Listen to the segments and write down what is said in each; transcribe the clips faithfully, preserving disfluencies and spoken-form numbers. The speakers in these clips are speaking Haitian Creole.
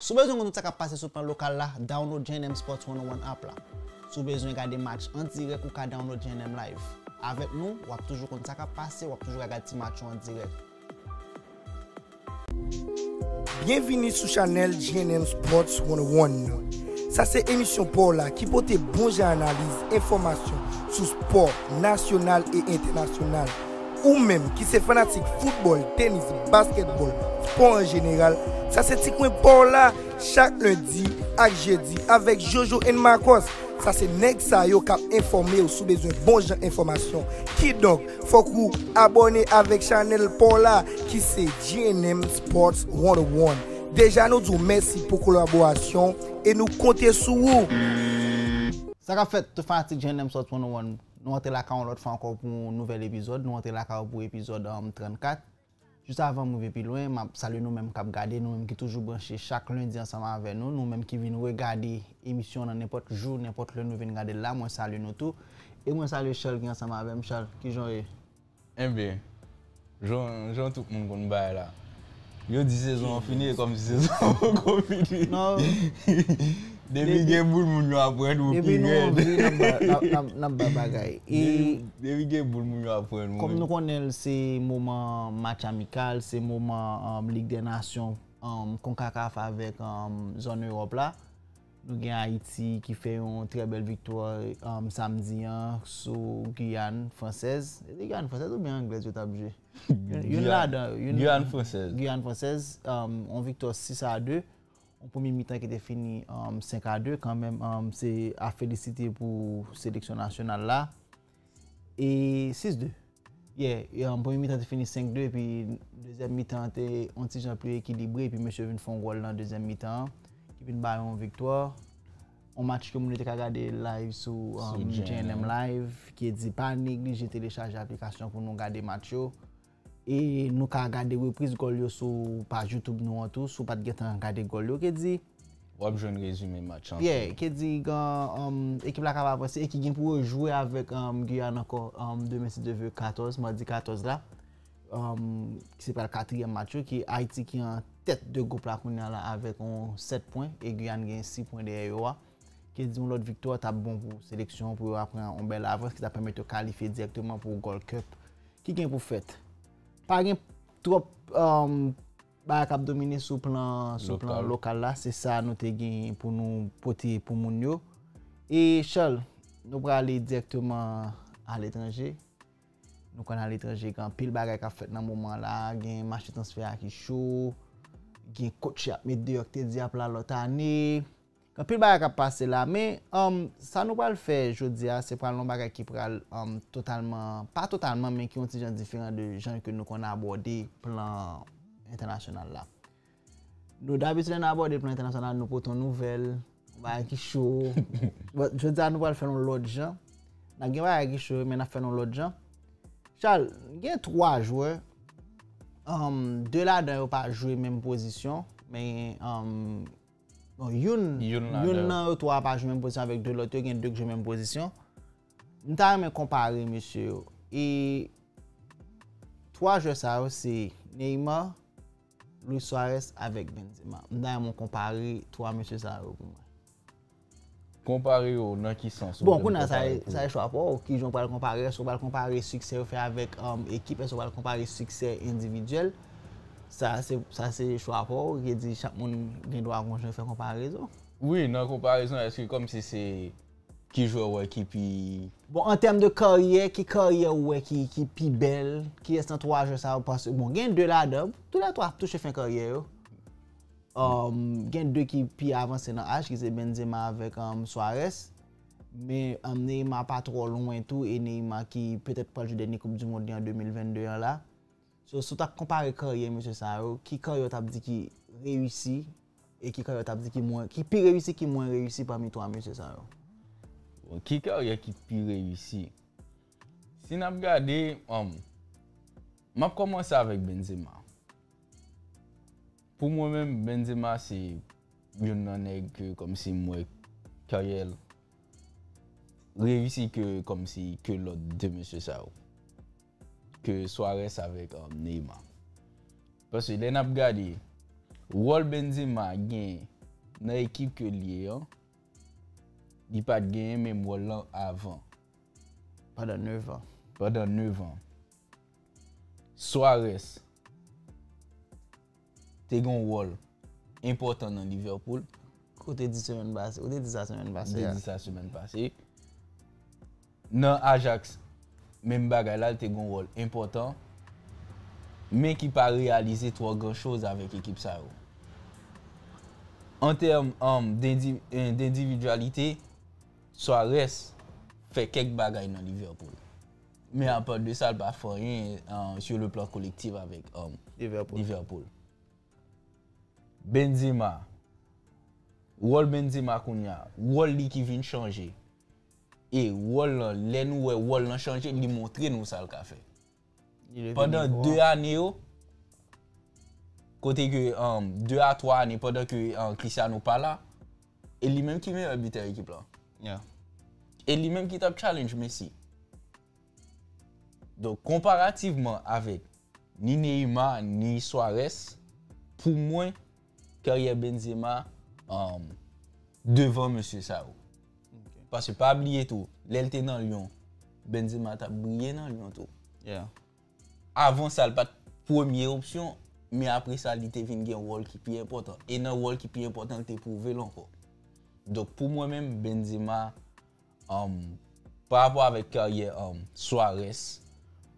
Si w bezwen konn tout sa k ap pase sou plan lokal la, download J N M Sports one oh one app la. Si w bezwen gade match an dirèk, ou ka download J N M Live. Avèk nou, w ap toujou konn sa k ap pase, w ap toujou ka gade ti match yo an dirèk. Byenvini sou chanèl J N M Sports one oh one nan. Sa se emisyon pa w la ki pote bon jan analiz, enfòmasyon sou spò nasyonal e entènasyonal. Ou menm ki se fanatik foutbòl, tenis, baskètbòl, spò an jeneral, sa se ti kwen pa w la chak lendi ak jedi avèk Jojo and Marcos. Sa se nèg sa yo k ap enfòme w si w bezwen bon jan enfòmasyon. Kidonk, fòk ou abòne avèk chanèl pa w la ki se J N M Sports one oh one. Deja nou di w mèsi pou kolaborasyon w e nou konte sou ou. Sa k ap fèt, tout fanatik J N M Sports one oh one? Nou antre lakay w yon lòt fwa ankò pou yon nouvèl epizòd. Nou antre lakay w pou epizòd, um, trannkat. Jis avan m rive pi lwen, m ap salye nou menm k ap gade, nou menm ki toujou branche chak lendi ansanm avè nou, nou menm ki vin regade emisyon an nan nenpòt jou, nenpòt lè nou vin gade l la, mwen salye nou tou. E mwen salye Charles ki ansanm avè m. Charles, kijan w ye? Enben, jan, jan tout moun konn bagay la, yo di sezon an fini, e kòmsi sezon an poko fini. Non. Depi gen boul, moun yo ap wè nou pi rèd. Depi nou anvi, n ap ba- n ap- n ap- n ap ba bagay. E Depi gen boul, moun yo ap wè nou. Kòm nou konnen l se moman match amikal, se moman, um, Lig dè Nasyon, um, Konkakaf avèk, um, zòn Ewòp la. Nou gen Ayiti ki fè yon trè bèl viktwa, um, samdi an sou Giyàn fransèz. Se te Giyàn fransèz oubyen anglèz yo t ap jwe? Youn- Youn ladan yo. Youn- Giyàn fransèz. Giyàn fransèz, um, yon viktwa sis a de. Yon premye mitan ki te fini, um, senk a de kanmenm, um, se a felisite pou seleksyon nasyonal la. E sis de. Yeah, e, um, premye mitan te fini senk de, epi dezyèm mitan an te yon ti jan pli ekilibre, epi mesye yo vin fè yon gòl nan dezyèm mitan an, ki vin ba yo yon viktwa. Yon match ke moun yo te ka gade live sou, um, J N M Live, ki di pa neglije telechaje aplikasyon pou nou gade match yo. E nou ka gade repriz gòl yo sou paj YouTube nou an tou, si w pa t gentan gade gòl yo, ki di W ap jwenn rezime match an. Yeah, ki di gen, um, ekip la ka avanse e ki gen pou yo jwe avèk, um, Giyàn ankò, um, demen si Dye vle katòz, madi katòz la. Um, ki se pral katriyèm match yo, ki Ayiti ki an tèt de gwoup la kounye a la avèk yon sèt pwen e Giyàn gen sis pwen dèyè yo a. Ki di yon lòt viktwa t ap bon pou seleksyon an pou yo ap pran yon bèl avans ki t ap pèmèt yo kalifye dirèkteman pou Gold Cup ki gen pou fèt. Pa gen twòp, um, bagay k ap domine sou plan, sou plan lokal la. Se sa nou te gen pou nou pote pou moun yo. E Charles, nou prale dirèkteman aletranje. Nou konn aletranje gen anpil bagay k ap fèt nan moman la, gen mache transfè a ki cho, gen coach y ap met deyò ki te di ap la lòt ane. Gen anpil bagay k ap pase la, men, um, sa nou pral fè jodi a, se pral yon bagay ki pral, um, totalman, pa totalman, men ki yon ti jan diferan de jan ke nou konn abòde plan entènasyonal la. Nou dabitid lè n abòde plan entènasyonal, nou pote yon nouvèl, yon bagay ki cho. But jodi a nou pral fè l yon lòt jan. N ap gen bagay ki cho, men n ap fè l yon lòt jan. Charles, gen twa jwè, um, de ladan yo pa jwe menm pozisyon, men, um, bon, youn, youn nan yo twa pa jwe menm pozisyon avèk de lòt yo, gen de k jwe menm pozisyon. M ta renmen konpare mesye yo. E twa jwè sa yo se Neymar, Luis Suarez avèk Benzema. M ta renmen w konpare twa mesye sa yo pou mwen. Konpare yo nan ki sans ou vle m konpare pou yo? Bon, kounye a sa e chwa pa w. Kijan w pral konpare? Èske w pral konpare siksè yo fè avèk, um, ekip? Èske w pral konpare siksè endividyèl? Sa se, sa se chwa pa w. Ki di chak moun gen dwa gon jan fè konparezon. Wi, nan konparezon, èske kòmsi se ki jwè w wè ki pi... Bon, an tèm de karyè, ki karyè ou wè ki, ki pi bèl? Kiyès nan twa jwè sa yo? Paske, bon, gen de ladan, toulètwa ap touche fen karyè yo. Um, gen de ki pi avanse nan aj, ki se Benzema avèk, um, Suarez. Men, um, Neymar pa twò lwen tou, e Neymar ki petèt pral jwe dènye Koup di Mond li an de mil vennde an la. So, si w t ap konpare karyè mesye sa yo, ki karyè w t ap di ki reyisi, e ki karyè w t ap di ki mwen, ki pi reyisi, ki mwen reyisi pami twa mesye sa yo? Bon, ki karyè ki pi reyisi? Si n ap gade, um, m ap kòmanse avèk Benzema. Pou mwen menm, Benzema se youn nan nèg ke kòmsi m wè karyè l reyisi ke kòmsi ke lòt de mesye sa yo. Ke Suarez avèk, um, Neymar. Paske lè n ap gade, wòl Benzema gen nan ekip ke l ye an, li pa t genyen menm wòl lan avan. Pandan nèf an. Pandan nèf an. Suarez te gen yon wòl enpòtan nan Liverpool. Kote di semèn pase, ou te di sa semèn M pase. te a. di sa semèn pase. Nan Ajax, menm bagay la, li te gen yon wòl enpòtan, men ki pa reyalize twò gran choz avèk ekip sa yo. An tèm um, dendi- eh, dendividyalite, Suarez fè kèk bagay nan Liverpool. Men apa de sa, l pa fè anyen uh, sur le plan collectif avèk um, Liverpool. Liverpool. Benzema, wòl Benzema kounye a, wòl li ki vin chanje. E wòl lan, lè nou wè wòl lan chanje, li montre nou sa l ka fè. Li leve Pandan nivo de a. ane yo, kote ke um, de a twa ane pandan ke um, Cristiano pa la, e li menm ki meyè bitè ekip lan. Yeah. E li menm ki t ap challenge Messi. Donk, konparativman avèk ni Neymar, ni Suarez, pou mwen, karyè Benzema um, devan mesye sa yo. Paske pa bliye tou, lè l te nan Lyon, Benzema t ap briye nan Lyon tou. Yeah. Avan sa, l pa t premye opsyon, men apre sa, li te vin gen wòl ki pi enpòtan. E nan wòl ki pi enpòtan, l te pwouve l ankò. Donk, pou mwen menm, Benzema, um, pa rapò avèk karyè um, Suarez,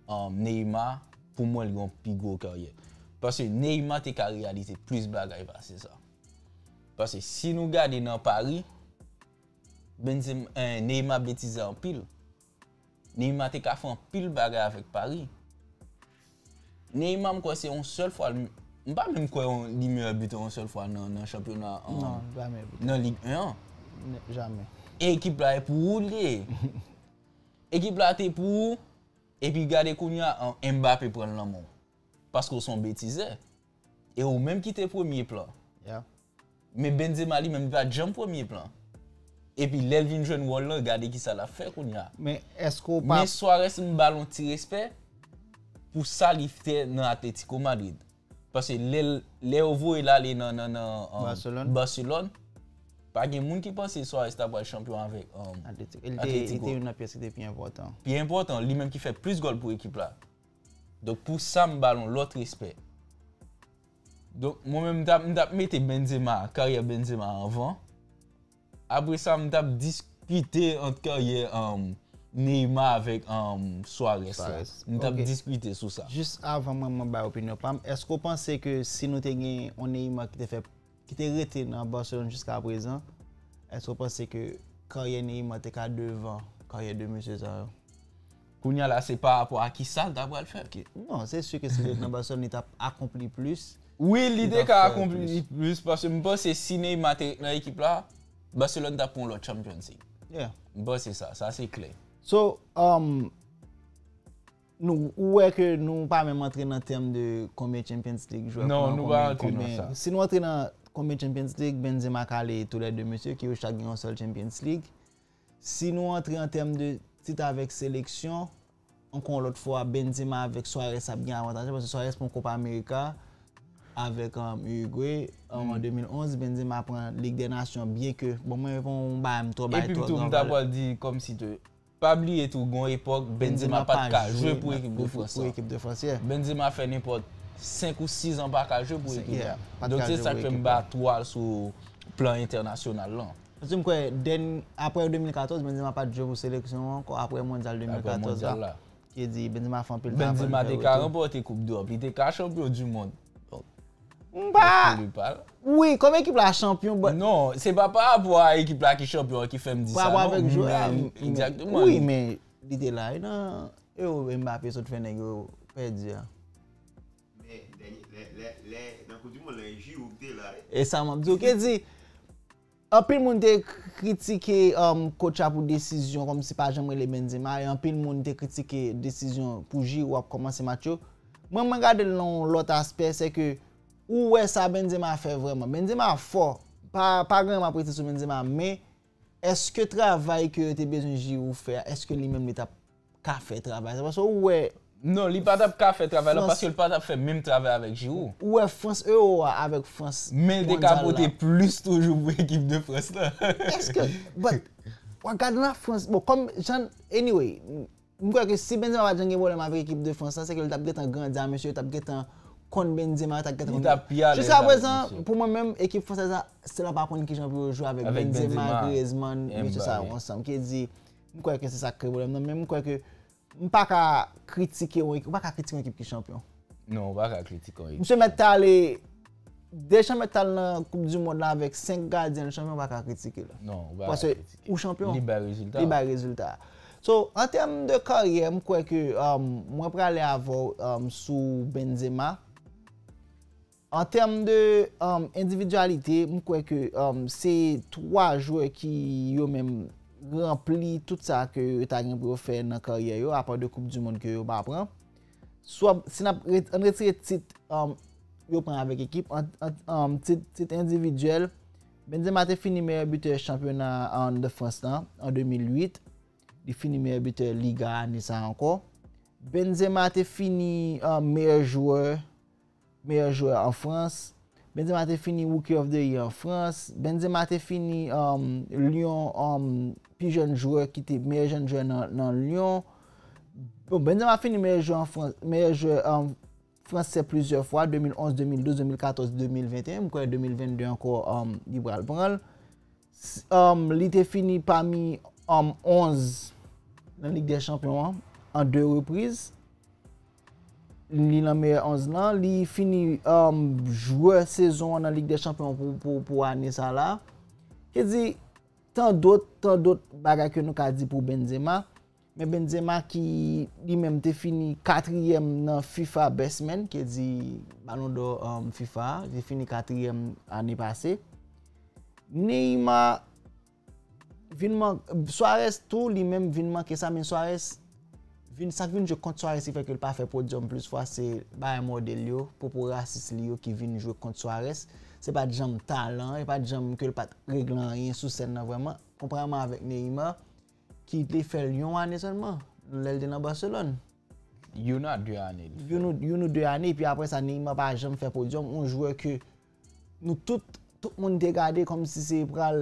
um, Neymar, pou mwen, li gen yon pi gwo karyè. Paske Neymar te ka reyalize plis bagay pase sa. Paske si nou gade nan Paris, Benzema, eh, Neymar betize anpil. Neymar te ka fè anpil bagay avèk Paris. Neymar, m kwè se yon sèl fwa, m pa menm kwè yon- li meyè bitè yon sèl fwa nan, nan chanpyona um, Non, jamè. nan Lig en an. Ne- Jamè. E ekip la e pou ou li ye. Ekip la te pou ou, epi gade kounye a, an, Mbappé pran l nan men w. Paske w se yon betizè. E ou menm ki te premye plan. Yeah. Men Benzema li menm li pa t janm premye plan. Epi lè l vin jwenn wòl lan, gade ki sa l ap fè kounye a. Men èske w pa Men Suarez m ba l yon ti respè pou sa li fè nan Atletico Madrid. Paske lè l- lè yo voye l ale nan, nan, nan um, Barcelone. Barcelone, pa gen moun ki panse Suarez ta pral chanpyon avèk um, Atletico. Li te, li Atletico. te youn nan pyès ki te pi enpòtan. Pi enpòtan, li menm ki fè plis gòl pou ekip la. Donk pou sa m ba l yon lòt respè. Donk mwen menm m t ap- m t ap mete Benzema, karyè Benzema anvan. Apre sa, m t ap diskite ant karyè um, Neymar avèk um, Suarez la. Suarez. M t ap Ok. diskite sou sa. Jis avan mwen mwen bay opinyon pa m, èske w panse ke si nou te gen yon Neymar ki te fè ki te rete nan Barcelone jiska prezan, èske w panse ke karyè Neymar te ka devan karyè de mesye sa yo? Kounye a la, se pa rapò a ki sa l ta pral fè. Non, se si ke si li te nan Barcelone, li t ap akonpli plis. Wi, li Li te t ka ap fè akonpli plis paske m panse si Neymar te ret nan ekip la, Barcelone t ap pran yon lòt Champions League. Yeah. M panse sa, sa se klè. So, um, nou ou wè ke nou pa menm antre nan tèm de konbyen Champions League jwè Non, pran, nou pa konbyen- antre nan konbyen- sa. Si nou antre nan konbyen Champions League, Benzema ka ale tou lè de mesye ki yo chak gen yon sèl Champions League. Si nou antre an tèm de tit avèk seleksyon, ankò yon lòt fwa, Benzema avèk Suarez ap gen avantaj la, paske Suarez pran Copa America avèk um, Uruguay um, an de mil onz, Benzema pran Ligue des Nations, byen ke, bon, mwen pa yon bagay m twò bay Epi m twò tou, gran m ta valè. pral di kòmsi te pa bliye tou, gon epòk, Benzema pa t ka jwe pou ekip de Frans Pou lan. ekip de Frans, yeah. Benzema fè nenpòt senk ou sis an pa ka jwe pou Senk- ekip yeah, la. pa t Donk ka se jwe sa pou k fè m ekip ba la. twal sou plan entènasyonal lan. Paske m kwè, dèn- apre de mil katòz, Benzema pa t jwe pou seleksyon an ankò, apre mondyal de mil katòz Mondyal la. la. Ki di, Benzema fè anpil travay. Benzema pou te fè ka retou. ranpòte Koup Dewòp, li te ka chanpyon di mond. Donk, M pa. pou li pa la. Wi, kòm ekip la chanpyon, but Non, se pa pa rapò a ekip la ki chanpyon an ki fè m di pa sa, rapò non. avèk jwè a. Men, Men- egzakteman. Wi, men li te la, e nan Euro Mbappé sot fè nèg yo pèdi a. Men, dènye, lè, lè, lè, nan Koup di Mond, lè Giroud ki te la, wi. E sa m ap di w, ki di, anpil moun te kritike um, coach a pou desizyon, kòmsi pa janm rele Benzema, e anpil moun te kritike desizyon pou Giroud ap kòmanse match yo. Mwen, mwen gade l nan yon lòt aspè, se ke ou wè sa Benzema fè vrèman. Benzema fò, pa, pa gen anyen m ap rete sou Benzema, men èske travay ke yo te bezwen Giroud fè a, èske li menm li t ap ka fè travay sa? Paske ou wè, Non, li pa t ap ka fè travay la paske li pa t ap fè menm travay avèk Giroud. Ou wè Frans Euro a avèk Frans Mondyal la. Men li te ka pote plis toujou pou ekip de Frans lan. Èske, but, w ap gade la Frans, bon, kòm jan, anyway, m kwè ke si Benzema pa t janm gen pwoblèm avèk ekip de Frans lan, se ke li t ap gentan grandi a mesye, li t ap gentan konn Benzema, li t ap gentan konn. Li t ap pi alèz avèk mesye. Jiska prezan, pou mwen menm, ekip fransèz la, still pa konn kijan pou yo jwe avèk Benzema, Griezmann, mesye sa yo ansanm. Ki di, m kwè ke se sa k kreye pwoblèm nan, men m kwè ke m pa ka kritike yon ekip, ou pa ka kritike yon ekip ki chanpyon. Non, ou pa ka kritike yon ekip. Misye mèt t ale, Deschamps mèt t al nan Koup di Mond la avèk senk gadyen l chanpyon, ou pa ka kritike l. Non, ou pa ka kritike. Paske ou chanpyon. Li bay rezilta. Li bay rezilta. So, an tèm de karyè, m kwè ke, um, mwen prale avè w, um, sou Benzema. An tèm de, um, endividyalite, m kwè ke, um, se twa jwè ki yo menm ranpli tout sa ke yo ta gen pou yo fè nan karyè yo, apa de Koup di Mond ke yo pa pran. Swa, si n ap ret-, ann retire tit, um, yo pran avèk ekip, an, an, um, tit, tit endividyèl, Benzema te fini meyè bitè chanpyona, um, de Frans lan an de mil uit. Li fini meyè bitè Liga ane sa a ankò. Benzema te fini, um, meyè jwè, meyè jwè an Frans. Benzema te fini Rookie of the Year an Frans. Benzema te fini, um, Lyon, um, pi jèn jwè ki te meyè jèn jwè nan, nan Lyon. Bon, Benzema fini meyè jwè an Frans, meyè jwè, um, fransè plizyè fwa, de mil onz, de mil douz, de mil katòz, de mil venteyen, m kwè de mil vennde ankò, um, li pral pran l. S-, um, li te fini pami, um, onz nan Lig dè Chanpyon an, an de repriz. Li nan meyè onz lan. Li fini, um, jwè sezon an nan Lig dè Chanpyon an pou, pou, pou ane sa la. Ki di, tan dòt, tan dòt bagay ke nou ka di pou Benzema. Men Benzema ki li menm te fini katriyèm nan FIFA Best Man, ki di Ballon d'Or, um, FIFA, li te fini katriyèm ane pase. Neymar vin man-, Suarez tou, li menm vin manke sa, men Suarez vin, sa k vin jwe kont Suarez ki fè ke l pa fè podyòm plis fwa, se bagay mòde l yo, pwopo rasis li yo ki vin jwe kont Suarez. Se pa t janm talan, e pa t janm ke l pa t regle anyen sou sèn nan vrèman, konparèman avèk Neymar, ki te fè l yon ane sèlman, lè l te nan Barcelone. Youn a de ane li fè. Youn ou, youn ou de ane, epi apre sa, Neymar pa janm fè podyòm, yon jwè ke nou tout, tout moun te gade kòmsi se pral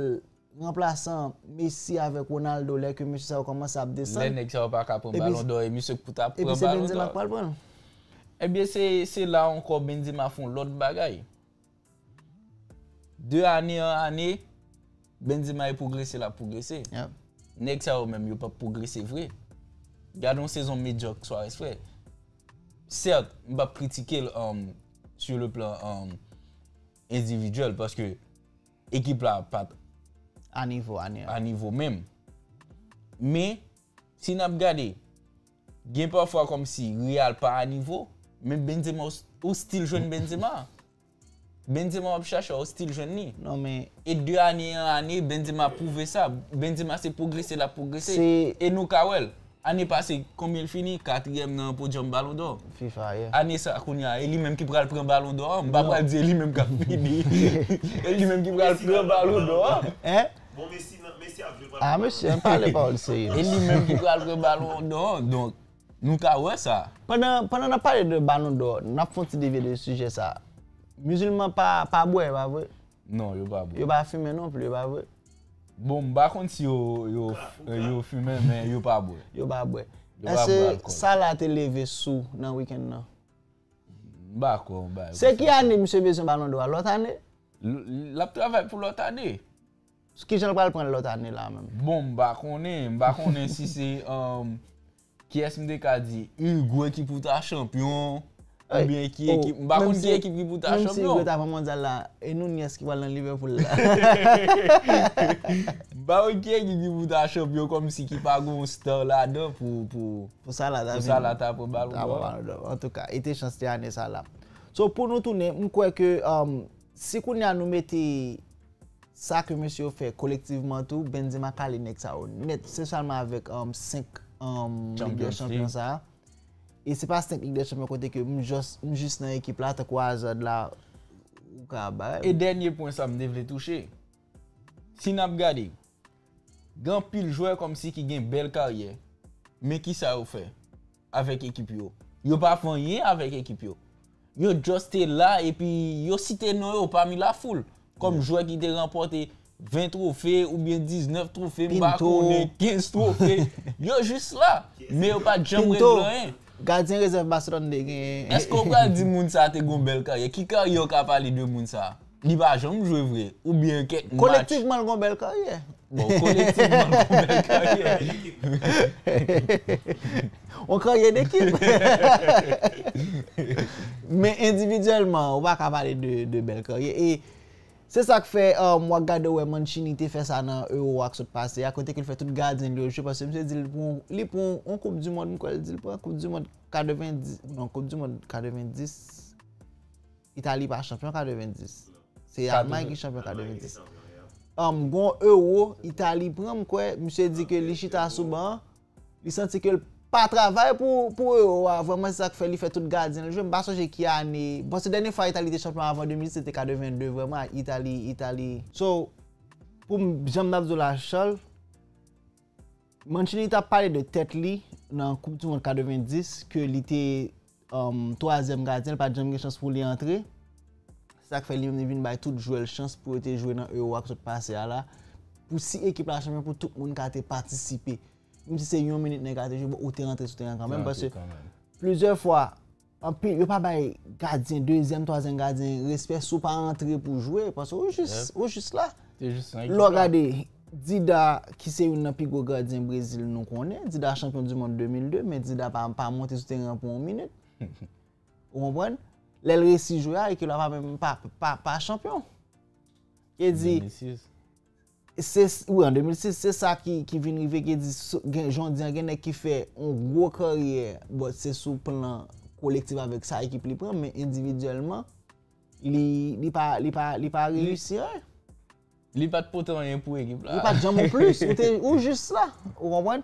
ranplasan Messi avèk Ronaldo, lè ke mesye sa yo kòmanse ap desann. Lè nèg sa yo pa ka pran Balon dò, e misye k pou ta pran Balon dò. Epi se Benzema k pral pran l. Ebyen, se, se la ankò Benzema fè yon lòt bagay. De ane an ane, Benzema e pwogrese, l ap pwogrese. Nèg sa yo menm, yo p ap pwogrese vre. Gade yon sezon medyòk Suarez fè. Sèt, m p ap kritike l, um, sur le plan, um, endividyèl, paske ekip la pa t a nivo, a nivo menm. Men, si n ap gade, gen pafwa kòmsi Real pa a nivo, men Benzema, ou, ou still jwenn Benzema. Benzema w ap chache a, ou still jwenn li. Non, men. E de ane an ane, Benzema pwouve sa. Benzema se pwogrese l ap pwogrese. E nou ka wè l. Ane pase, konbyen l fini? Katriyèm nan podyòm Balon dò. FIFA, yeah. Ane sa, kounye a, e li menm ki pral pran Balon dò an. M pa pral di e li menm k ap fini. E li menm ki pral pran Balon dò an. Hein? Bon, Messi nan, Messi ap jwe pral pran Balon dò. Ah, mesye, ann pale pawòl serye. E li menm ki pral pran Balon dò an. Donk, nou ka wè sa. Pandan, pandan n ap pale de Balon dò, n ap fè yon ti devye de sijè sa. Mizilman pa, pa bwè, pa vre? Non, yo pa bwè. Yo pa fimen non pli, yo pa vre? Bon, m pa konn si yo, yo, yo fimen, men yo pa bwè. Yo pa bwè. Yo pa bwè alkòl. Èske Salah te leve sou nan wikenn nan? M pa kwè yon bagay konsa. Se ki ane misye bezwen Balon dò a? Lòt ane? L-, l ap travay pou lòt ane. Kijan l pral pran l lòt ane la menm? Bon, m pa konnen, m pa konnen si se, um, kiyès m te ka di, Uruguay ki pou ta chanpyon, oubyen ki ekip, m pa konn ki ekip ki pou ta chanpyon. Menm si Uruguay ta pran mondyal la, e Nunez ki pral nan Liverpool la. M pa konn ki ekip ki pou ta chanpyon, kòmsi ki pa gen yon star ladan pou, pou, pou Salah ta pran Balon dò. Antouka, e te chans te ane sa la. So, pou nou tounen, m kwè ke, um, si kounye a nou mete sa ke mesye yo fè kolektivman tou, Benzema kale nèg sa yo nèt, espesyalman avèk, um, senk, um, Lig dè Chanpyon sa. E se pa senk Lig dè Chanpyon kote ke m jis, m jis nan ekip la, tankou Hazard la, ou ka bay. E dènye pwen sa m te vle touche. Si n ap gade, gen anpil jwè kòmsi ki gen bèl karyè, men kisa yo fè avèk ekip yo? Yo pa fè anyen avèk ekip yo. Yo just te la epi yo site non yo pami lafoul. Kòm jwè ki te ranpòte ven twofe oubyen diznèf twofe, m pa konnen, kenz twofe. Yo jis la, men yo pa t janm regle anyen. Gadyen rezèv Barcelone te genyen. Èske w pral di moun sa te gon bèl karyè? Ki karyè w ka pale de moun sa? Li pa janm jwe vre. Oubyen kèk match. Kolektivman, l gon bèl karyè. Bon, kolektivman, l gon bèl karyè. On karyè dekip. Men endividyèlman, ou pa ka pale de, de bèl karyè. E se sa k fè, um, w ap gade wè Mancini te fè sa nan Euro a k sot pase a, kote ke l fè tout gadyen li yo jwe, paske misye di li pran, li pran yon Koup di Mond, m kwè l di l pran Koup di Mond katrevenndis, non, Koup di Mond katrevenndis, Itali pa chanpyon katrevenndis. Se Almay ki chanpyon katrevenndis. Um, gon Euro, Itali pran, m kwè, misye di ke li chita sou ban an, li santi ke l pa travay pou, pou Euro a, vrèman se sa k fè li fè tout gadyen l jwe. M pa sonje ki ane, bon, se dènye fwa Itali te chanpyon avan de mil sis, se te katrevenndis vrèman, Itali, Itali. So, pou m, jan m t ap di w la, Charles, Mancini t ap pale de tèt li nan Koup di Mond katrevenndis, ke li te um, twazyèm gadyen, li pa t janm gen chans pou li antre. Se sa k fè li menm li vin bay tout jwè l chans pou yo te jwe nan Euro a k sot pase a la. Pou si ekip la chanpyon, pou tout moun ka te patisipe. Menm si se yon minit nèg la te jwe, bon, ou te rantre sou teren kanmenm. Paske plizyè fwa, anpil, yo pa bay gadyen, dezyèm, twazyèm gadyen respè si w pa antre pou jwe. Paske ou jis, ou jis la. Lè w gade Dida, ki se youn nan pi gwo gadyen Brezil nou konnen, Dida chanpyon di mond de mil de, men Dida pa, pa monte sou teren an pou yon minit. Ou konprann? Lè l resi jwe a, ekip la pa menm pa, pa, pa chanpyon. Ki di, se, wi, an de mil sis, se sa ki, ki vin rive, ki di, gen, jodi a, gen nèg ki fè yon gwo karyè, but se sou plan kolektif avèk sa ekip li pran, men endividyèlman, li, li pa, li pa, li pa reyisi anyen. Li pa t pote anyen pou ekip la. Li pa t janm yon plis. Ou te, ou jis la. Ou konprann?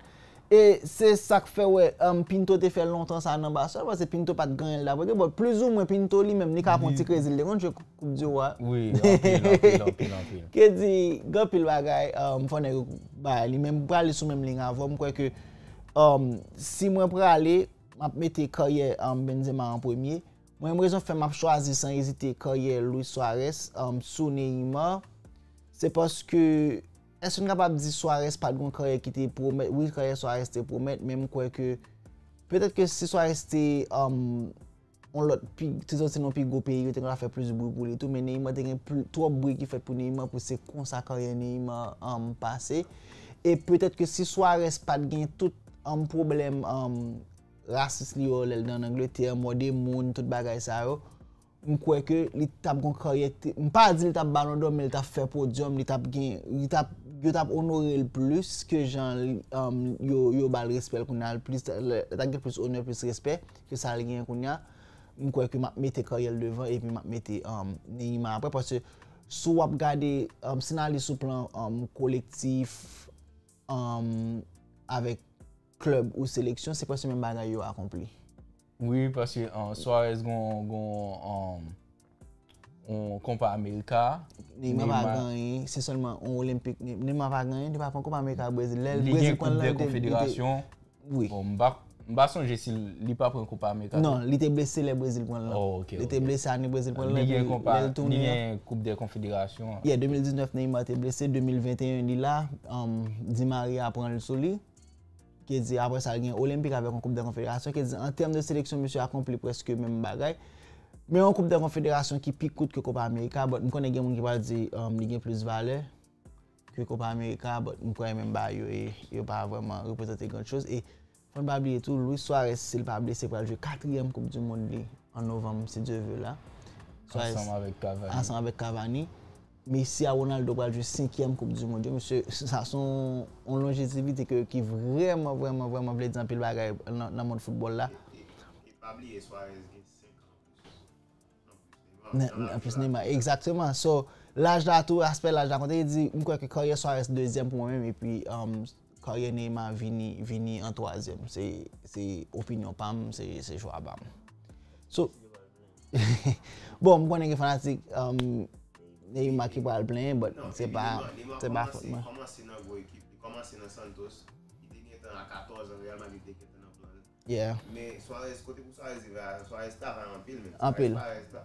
E se sa k fè, wè, um, Pinto te fè lontan sa nan Barcelone, paske Pinto pa t gen anyen l t ap regle. Bon, plizoumwen Pinto li menm, li ka pran ti krezi l te konn jwe Koup di Wa. Wi, anpil, anpil, anpil, anpil. Ke di, gen anpil bagay, um, fò nèg yo bay li menm, prale sou menm liy avè w. M kwè ke, um, si mwen prale, m ap mete karyè, um, Benzema an premye. Mwen menm, rezon k fè m ap chwazi san ezite karyè Luis Suarez, um, sou Neymar, se paske, èske n kapab di Suarez pa t gon karyè ki te pwomèt? Wi, karyè Suarez te pwomèt, men m kwè ke petèt ke si Suarez te, um, yon lòt pi, te sòti nan pi gwo peyi, yo te ka fè plis bri pou li tou, men Neymar te gen pli, twòp bri ki fèt pou Neymar, pou se konsa karyè Neymar, um, pase. E petèt ke si Suarez pa t gen tout, um, pwoblèm, um, rasis li yo lè l nan Angletè, mòde moun, tout bagay sa yo, m kwè ke li t ap gon karyè, m pa di li t ap Ballon d'Or, men li t ap fè podyòm, li t ap gen, li t ap, yo t ap onore l plis ke jan, um, yo, yo ba l respè l kounye a, plis, li t ap gen plis onè, plis respè ke sa l genyen kounye a. M kwè ke m ap mete karyè l devan epi m ap mete, um, Neymar apre, paske si w ap gade, um, si n ale sou plan, um, kolektif, um, avèk klèb ou seleksyon, se prèske menm bagay yo akonpli. Wi, paske, uh, Suarez gon, gon, um, yon Copa America. Neymar pa genyen, se sèlman yon Olenpik. Neymar pa genyen, li pa pran Copa America Brezil. Lè Brezil pran l lan, li te, li te, wi. Bon, m pa, m pa sonje si li pa pran Copa America. Non, li te blese lè Brezil pran l lan. Oh, ok, li te blese ane Brezil pran l lan, epi lè l tounen. Li gen Koup dè Konfederasyon. Yeah, de mil diznèf Neymar te blese, de mil venteyen li la, um, Di Maria pran l sou li. Ki di, apre sa, l gen Olenpik avèk yon Koup dè Konfederasyon. Ki di, an tèm de seleksyon, misye akonpli prèske menm bagay. Men yon Koup dè Konfederasyon ki pi kout ke Copa America, but m konnen gen moun ki pral di, um, li gen plis valè ke Copa America, but m kwè menm bagay yo, e, yo pa vrèman reprezante gran choz. E fò n pa bliye tou, Luis Suarez, si l pa blese, pral jwe katriyèm Koup di Mond li an novanm, si Dye ve la. Suarez, ansanm avèk Cavani. Ansanm avèk Cavani. Messi a Ronaldo pral jwe senkyèm Koup di Mond yo. Mesye, sa se yon, yon lonjezivite ke, ki vrèman, vrèman, vrèman vle di anpil bagay nan, nan mond foutbòl la. E pa bliye Suarez gen senk an anplis. Anplis Neymar. Anplis Neymar, egzakteman. So, laj la tou, aspè laj la konte, e di, m kwè ke karyè Suarez dezyèm pou mwen menm, epi, um, karyè Neymar vini, vini an twazyèm. Se, se opinyon pa m, se, se chwa pa m. So, bon, m konnen gen fanatik, um, Neymar ki pral plenyen, but se pa, se pa fòt mwen. Kòmanse nan gwo ekip, li kòmanse nan Santos, li te gentan a katòz an, Real Madrid te gentan nan plan l. Yeah. Men Suarez, kote pou Suarez rive a, Suarez travay anpil, men. Anpil. Suarez pa,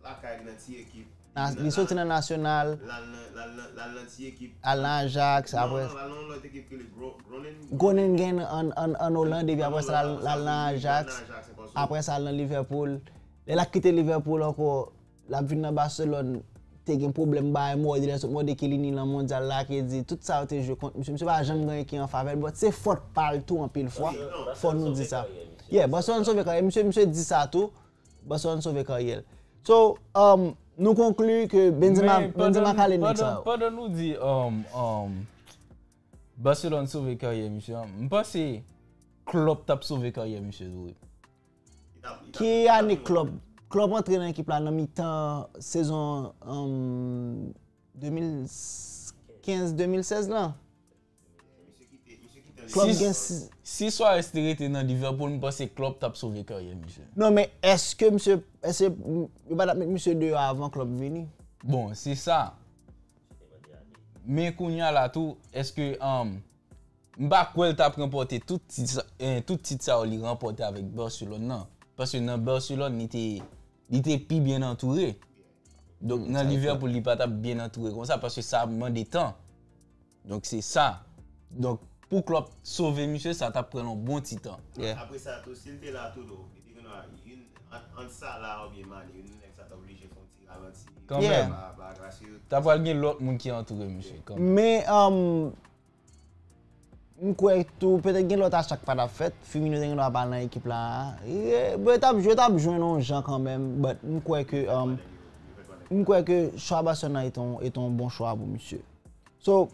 lakay li nan ti ekip. Na- Li soti nan nasyonal, L al nan- l al nan- l al nan ti ekip. al nan Ajax, Non, apre non, l al nan Lòt ekip ki li Gro- Groningen. Groningen an, an, an Oland, epi apre sa l al- l al nan Ajax, apre sa l al nan Liverpool. Lè l ap kite Liverpool ankò, l ap vin nan Barcelone, te gen pwoblèm ba emwòyid, lè sot mòde Chiellini nan mondyal la, ki di tout sa yo te jwe kont misye, misye pa janm gen anyen ki an favè l, but se fòt pa l tou anpil fwa, fò nou di sa. Yeah, Barcelone sove karyè misye, misye di sa tou, Barcelone sove karyè l. So, um, nou konkli ke Benzema, Men Benzema pandan- kale nèg sa pandan- yo. Pandan nou di um, um, Barcelone sove karyè misye, m panse Klopp t ap sove karyè misye tou wi. Ki ane Klopp? Klopp antre nan ekip la nan mitan sezon um, de mil kenz de mil sèz lan. Klopp Si- gen si- Si Suarez te rete nan Liverpool, m panse Klopp t ap sove karyè misye. Non, men èske misye, èske m- yo pa t ap met misye deyò avan Klopp vini? Bon, se sa. Men kounye a la tou, èske um, m pa kwè l t ap ranpòte tout tit sa- eh, tout tit sa yo li ranpòte avèk Barcelone nan. Paske nan Barcelone, li te, li te pi byen antoure. Donk, nan Liverpool, li pa t ap byen antoure konsa, paske sa ap mande tan. Donk, se sa. Donk, pou Klopp sove misye, sa t ap pran l yon bon ti tan. Yeah. Apre sa tou, si l te la tou do, li te gen dwa youn ant, ant Salah oubyen Mane, youn nan nèg sa ta oblije fè yon ti ralanti. Kanmenm. Yeah. Ba, ba grasye. Ta pral gen lòt moun ki antoure misye kanmenm. Men um, m kwè tou, petèt gen lòt achak pa t ap fèt. Firmino te gen dwa pa al nan ekip la. Yeah, bon, yo t ap jwe, yo t ap jwenn yon jan kanmenm, but m kwè ke um, m kwè ke chwa Barcelone nan eton, eton bon chwa pou misye. So,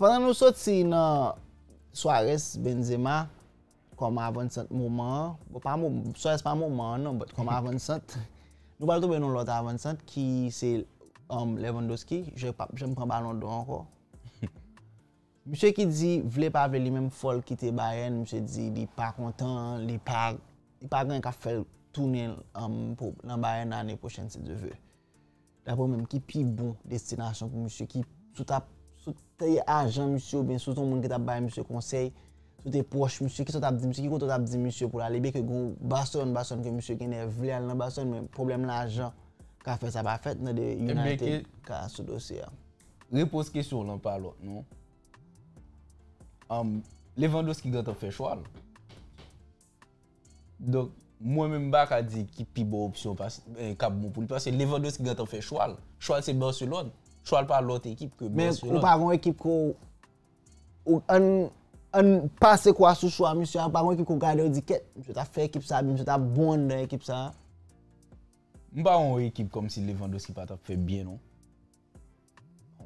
pandan nou soti nan Suarez, Benzema, kòm avansant moman an, bon, pa mo- Suarez pa moman an non, but kòm avansant, nou pral tonbe nan lòt avansant ki se um, Lewandowski, je p ap janm pran balon dò ankò. Misye ki di vle pa vle li menm fò l kite Bayern, misye di li pa kontan, li pa li pa gen anyen k ap fè l tounen um, pou, nan Bayern ane pwochèn si Dye vle. Daprè w menm, ki pi bon destinasyon pou misye, ki si w t ap, si w te ajan misye oubyen si w te yon moun ki t ap bay misye konsèy, si w te pwòch misye, kisa w t ap di misye, ki kote w t ap di misye pou l ale, byenke gen yon Barcelone, Barcelone ke misye genlè vle al nan Barcelone, men pwoblèm lajan ka fè sa pa fèt, nan de United ka sou dosye a. Repons kesyon w lan pa lòt non. Um, Lewandowski gentan fè chwa l. Donk, mwen menm m pa ka di ki pi bon opsyon k ap bon pou li. Paske Lewandowski gentan fè chwa l. Chwa l se Barcelone. Chwa l pa lòt ekip ke Barcelone. Men ou pa gen yon ekip ko ou ann ann pase kwa sou chwa misye a, pa gen yon ekip ko gade yo di kèt, misye t ap fè ekip sa byen, misye t ap bon anndan ekip sa. M pa wè yon ekip kòmsi Lewandowski pa t ap fè byen non.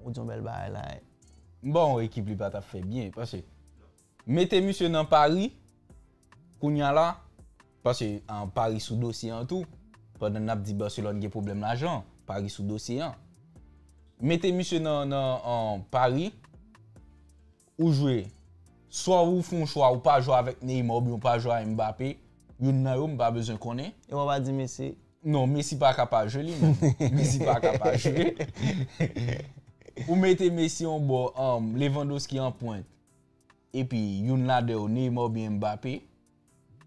Ou di yon bèl bagay la. M pa wè yon ekip li pa t ap fè byen. Paske mete misye nan Paris, kounye a la, paske an Paris sou dosye an tou, pandan n ap di Barcelone gen pwoblèm lajan, Paris sou dosye an. Mete misye nan, nan an Paris, ou jwe, swa ou fè yon chwa, ou pa jwe avèk Neymar oubyen ou pa jwe a Mbappé, youn nan yo, m pa bezwen konnen. E w pa di Messi. Non, Messi pa ka pa jwe li menm. Messi pa ka pa jwe. Ou mete Messi yon bò, um, Lewandowski an pwent. Epi youn ladan yo, Neymar oubyen Mbappé,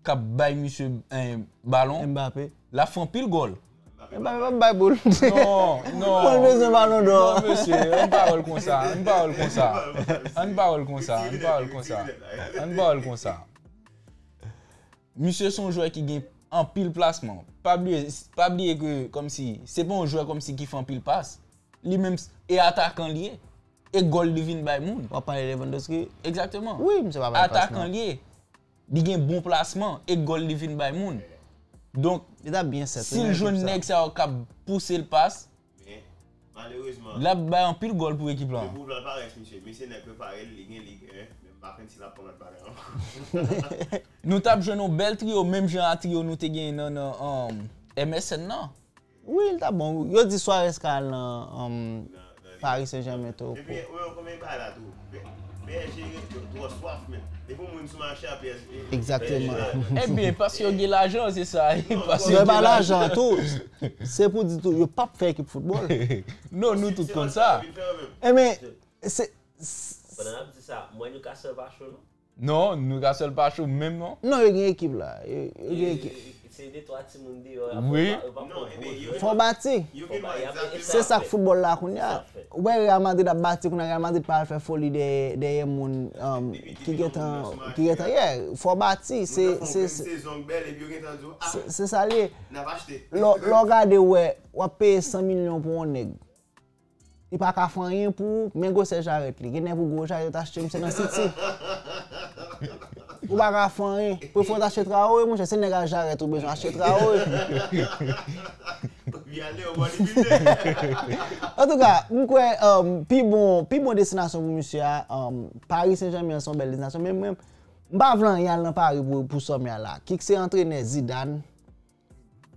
k ap bay misye, eh, balon. Mbappé. L ap fè anpil gòl. Mbappé p ap bay boul. Non, non. Mwen bezwen balon dò. Non, mesye, ann pa wè l konsa, ann pa wè l konsa. Ann pa wè l konsa, ann pa wè l konsa. Ann pa wè l konsa. Misye se yon jwè ki gen anpil plasman. Pa bliye, pa bliye ke kòmsi, se pa yon jwè kòmsi ki fè anpil pas. Li menm, e atakan li ye. E gòl li vin bay moun. W ap pale Lewandowski? Egzakteman. Wi, misye pa bay pas Atakan non. Li ye. Li gen bon plasman e gòl li vin bay moun. Donk, Li t ap byen sèt. Si l jwenn nèg sa yo k ap pouse l pas, Men, malerezman, l ap bay anpil gòl pou ekip la. Pou l parèt misye, misye nèg prepare l, li gen Ligue un, men m pa konn si l ap pran lòt bagay ankò. Nou t ap jwenn yon bèl triyo, menm jan a triyo nou te gen nan, nan um, M S N nan. Wi, li t ap bon. Yo di Suarez ka al nan um, Paris Saint-Germain tou. Epi, ou wè konbyen bagay la tou. P S G gen twò swaf, men. Depi yon moun sou mache a P S G. Egzakteman. Ebyen, paske yo gen lajan, se sa. Paske Yo yo pa gen lajan tou. Se pou di tou, yo p ap fè ekip foutbòl. Non, nou tout konn sa. E men, se Pandan n ap di sa, m wè Newcastle pa cho non. Non, Newcastle pa cho menm non. Non, yo gen ekip la. Yo, yo gen ekip. Se de twa timoun deyò, wi. Yo pa pran gwo jwè. Fò bati. Se sa k foutbòl la kounye a. Ou wè Real Madrid ap bati kounye a, Real Madrid pa al fè foli dèyè, dèyè moun um, ki gentan, ki gentan, yeah, fò bati. Se, se, se, se sa l ye. Lè w gade, w wè, w ap peye san milyon pou yon nèg. Li pa ka fè anyen pou ou, men gwosè jarèt li. Gen nèg pou gwo jarèt yo t achte misye nan City. Ou pa ka fè anyen. Prefere w t achte Traoré, monchè, se nèg a jarèt ou bezwen achte Traoré. Antouka, m kwè um, pi bon, pi bon destinasyon pou misye a, um, Paris Saint-Germain se yon bèl destinasyon, men mwen, m pa vle anyen al nan Paris pou, pou sòm y a la. Kik se antrenè Zidane,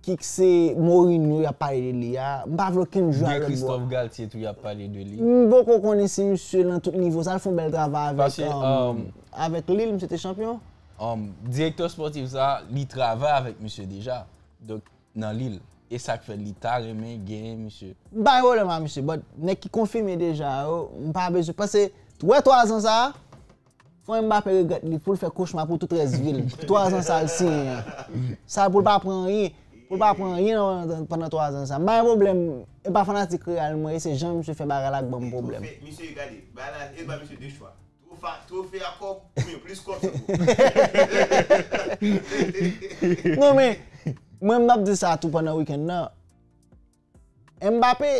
Kik se Mourinho y ap pale de li a. M pa vle okenn jwè a lòtbò. Gen Christophe Galtier tou y ap pale de li. M poko konnen si misye nan tout nivo sa, l fè yon bèl travay avèk, um, avèk Lille, misye te chanpyon. Um, direktè spòtif sa, li travay avèk misye deja. Donk, nan Lille. E sa k fè li ta renmen genyen misye. M pa gen pwoblèm ak misye, but nèg ki konfime deja yo, m pa bezwen. Paske, wè twa zan sa a, Fò Mbappé regrèt li pou l fè kochma pou tout rès vi l. Twa zan sa l siyen an. Sa pou l pa pran anyen. Pou l pa pran anyen nan, pandan twa zan sa. M pa gen pwoblèm. E pa fanatik Real mwen ye, se jan misye fè bagay la k ban m pwoblèm. Misye, gade, bagay la, e ba misye de chwa. Twofe, twofe a kòb, oubyen plis kòb se pou. Non, men, mwen m ap di sa tou pandan wikenn nan. Mbappé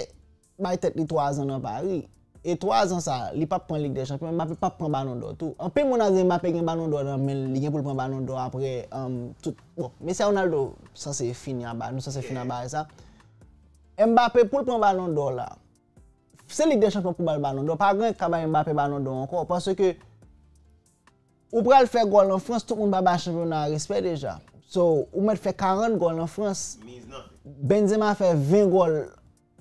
bay tèt li twa zan nan Paris. E twa zan sa, li p ap pran Lig dè Chanpyon, Mbappé p ap pran Balon dò tou. Anpil moun ap di Mbappé gen Balon dò nan men l, li gen pou l pran Balon dò apre um, tout. Bon, Messi a Ronaldo sanse fini a bagay, nou sanse fini a bagay sa. Mbappé pou l pran Balon dò la, se Lig dè Chanpyon pou ba l Balon dò, pa gen k ka bay Mbappé Balon dò ankò, paske Ou pral fè gòl an Frans, tout moun pa bay chanpyona a respè deja. So, ou mèt fè karant gòl an Frans. Benzema fè ven gòl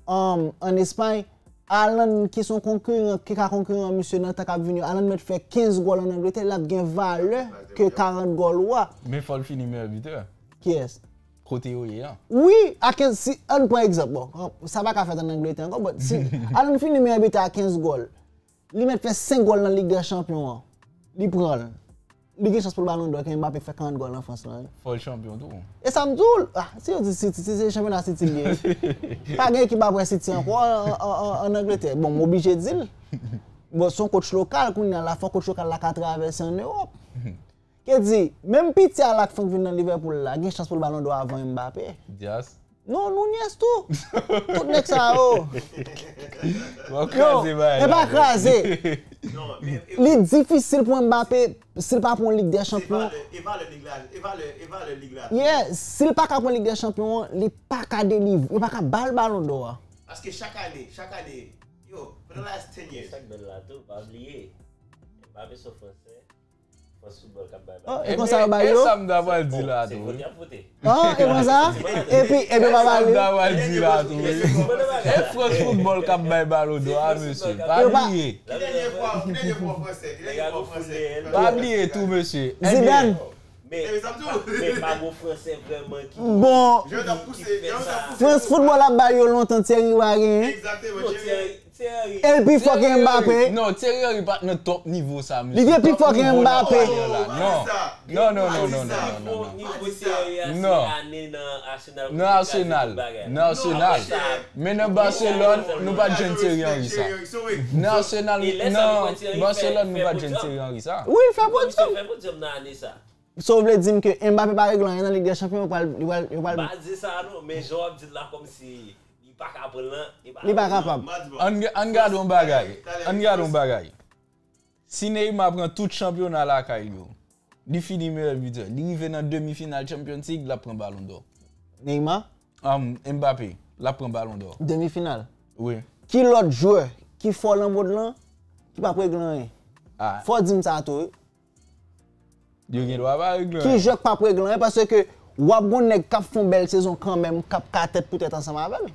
um, an Espay. Haaland ki se yon konkiran, ki ka konkiran misye nan tan k ap vini yo. Haaland mèt fè kenz gòl an Angletè, l ap gen valè ke karant gòl ou a. Men fò l fini meyè bitè. Kiyès? Kote yo ye an. Wi, a kenz, si, ann pran egzanp, bon, sa pa ka fèt an Angletè ankò, but si Haaland fini meyè bitè a kenz gòl, Li mèt fè senk gòl nan Lig dè Chanpyon an. Li pran l. Li gen chans pou l Balon dò, ke Mbappé k fè karant gòl nan Frans lan wi. Fò l chanpyon tou. E sa m di w, ah, si yo di City, si se chanpyona City l ye. Pa gen ekip apre City ankò an, an, an, an Angletè. Bon, m oblije di l. Bon, se yon coach lokal kounye a la, fò coach lokal la ka travèse an Ewòp. Ke di, menm piti a la k fenk vin nan Liverpool la, gen chans pou l Balon dò avan Mbappé. Dias. Non, Nunez tou. Tout nèg sa yo. Yo, e pa kraze. Li difisil pou Mbappé, si l pa pran Lig dè Chanpyon. Yeah, si l pa ka pran Lig dè Chanpyon an, li pa ka delivre, yo pa ka ba l Balon dò a. Paske chak ane, chak ane, yo, for the last ten years. Sa k bèl la tou, pa bliye. Mbappé se yon Fransè. Frans foutbòl k ap bay bal. E konsa yo bay yo? E sa m ta pral di la tou wi. Ah, e konsa? Epi, epi pa pale. E sa m ta pral di la tou wi. E Frans foutbòl k ap bay Balon dò a mesye. Pa bliye. Ki dènye fwa, ki dènye fwa Fransè, ki dènye fwa Fransè? Pa bliye tou mesye. Zidane. Men, men pa gon Fransè vrèman ki, bon, ki fè sa. Frans foutbòl ap bay yo lontan, Thierry Henry pa genyen. Egzakteman, Thierry. E l pi fò ke Mbappé. Non, Thierry Henry pa t nan top nivo sa mesye. Li te pi fò ke Mbappé. Non, non, non, non, non, non, non. Nivo Thierry a se ane nan Arsenal. Nan Arsenal. Nan Arsenal. Men nan Barcelone, nou pa t jwenn Thierry Henry sa. Nan Arsenal, nan Barcelone, nou pa t jwenn Thierry Henry sa. Wi, l fè pwodyòm. Fè pwodyòm nan ane sa. So w vle di m ke Mbappé pa regle anyen nan Lig dè Chanpyon, yo pral, yo pral, yo pral. M pa di sa non, men jan w ap di l la kòmsi li pa ka pran l lan, li pa. Li pa kapab. Ann, ann gade yon bagay. Ann gade yon bagay. Si Neymar pran tout chanpyona lakay li yo, li fini meyè bitè, li rive nan demi final Champions League, l ap pran Balon dò. Neymar? Um, Mbappé, l ap pran Balon dò. Demi final? Wi. Ki lòt jwè ki fò nan mond lan ki p ap regle anyen? Ah. Fò w di m sa tou wi. Yo gen dwa pa regle anyen. Ki jwè k p ap regle anyen? Paske w ap gon nèg k ap fè yon bèl sezon kanmenm, k ap ka tèt pou tèt ansanm avè l.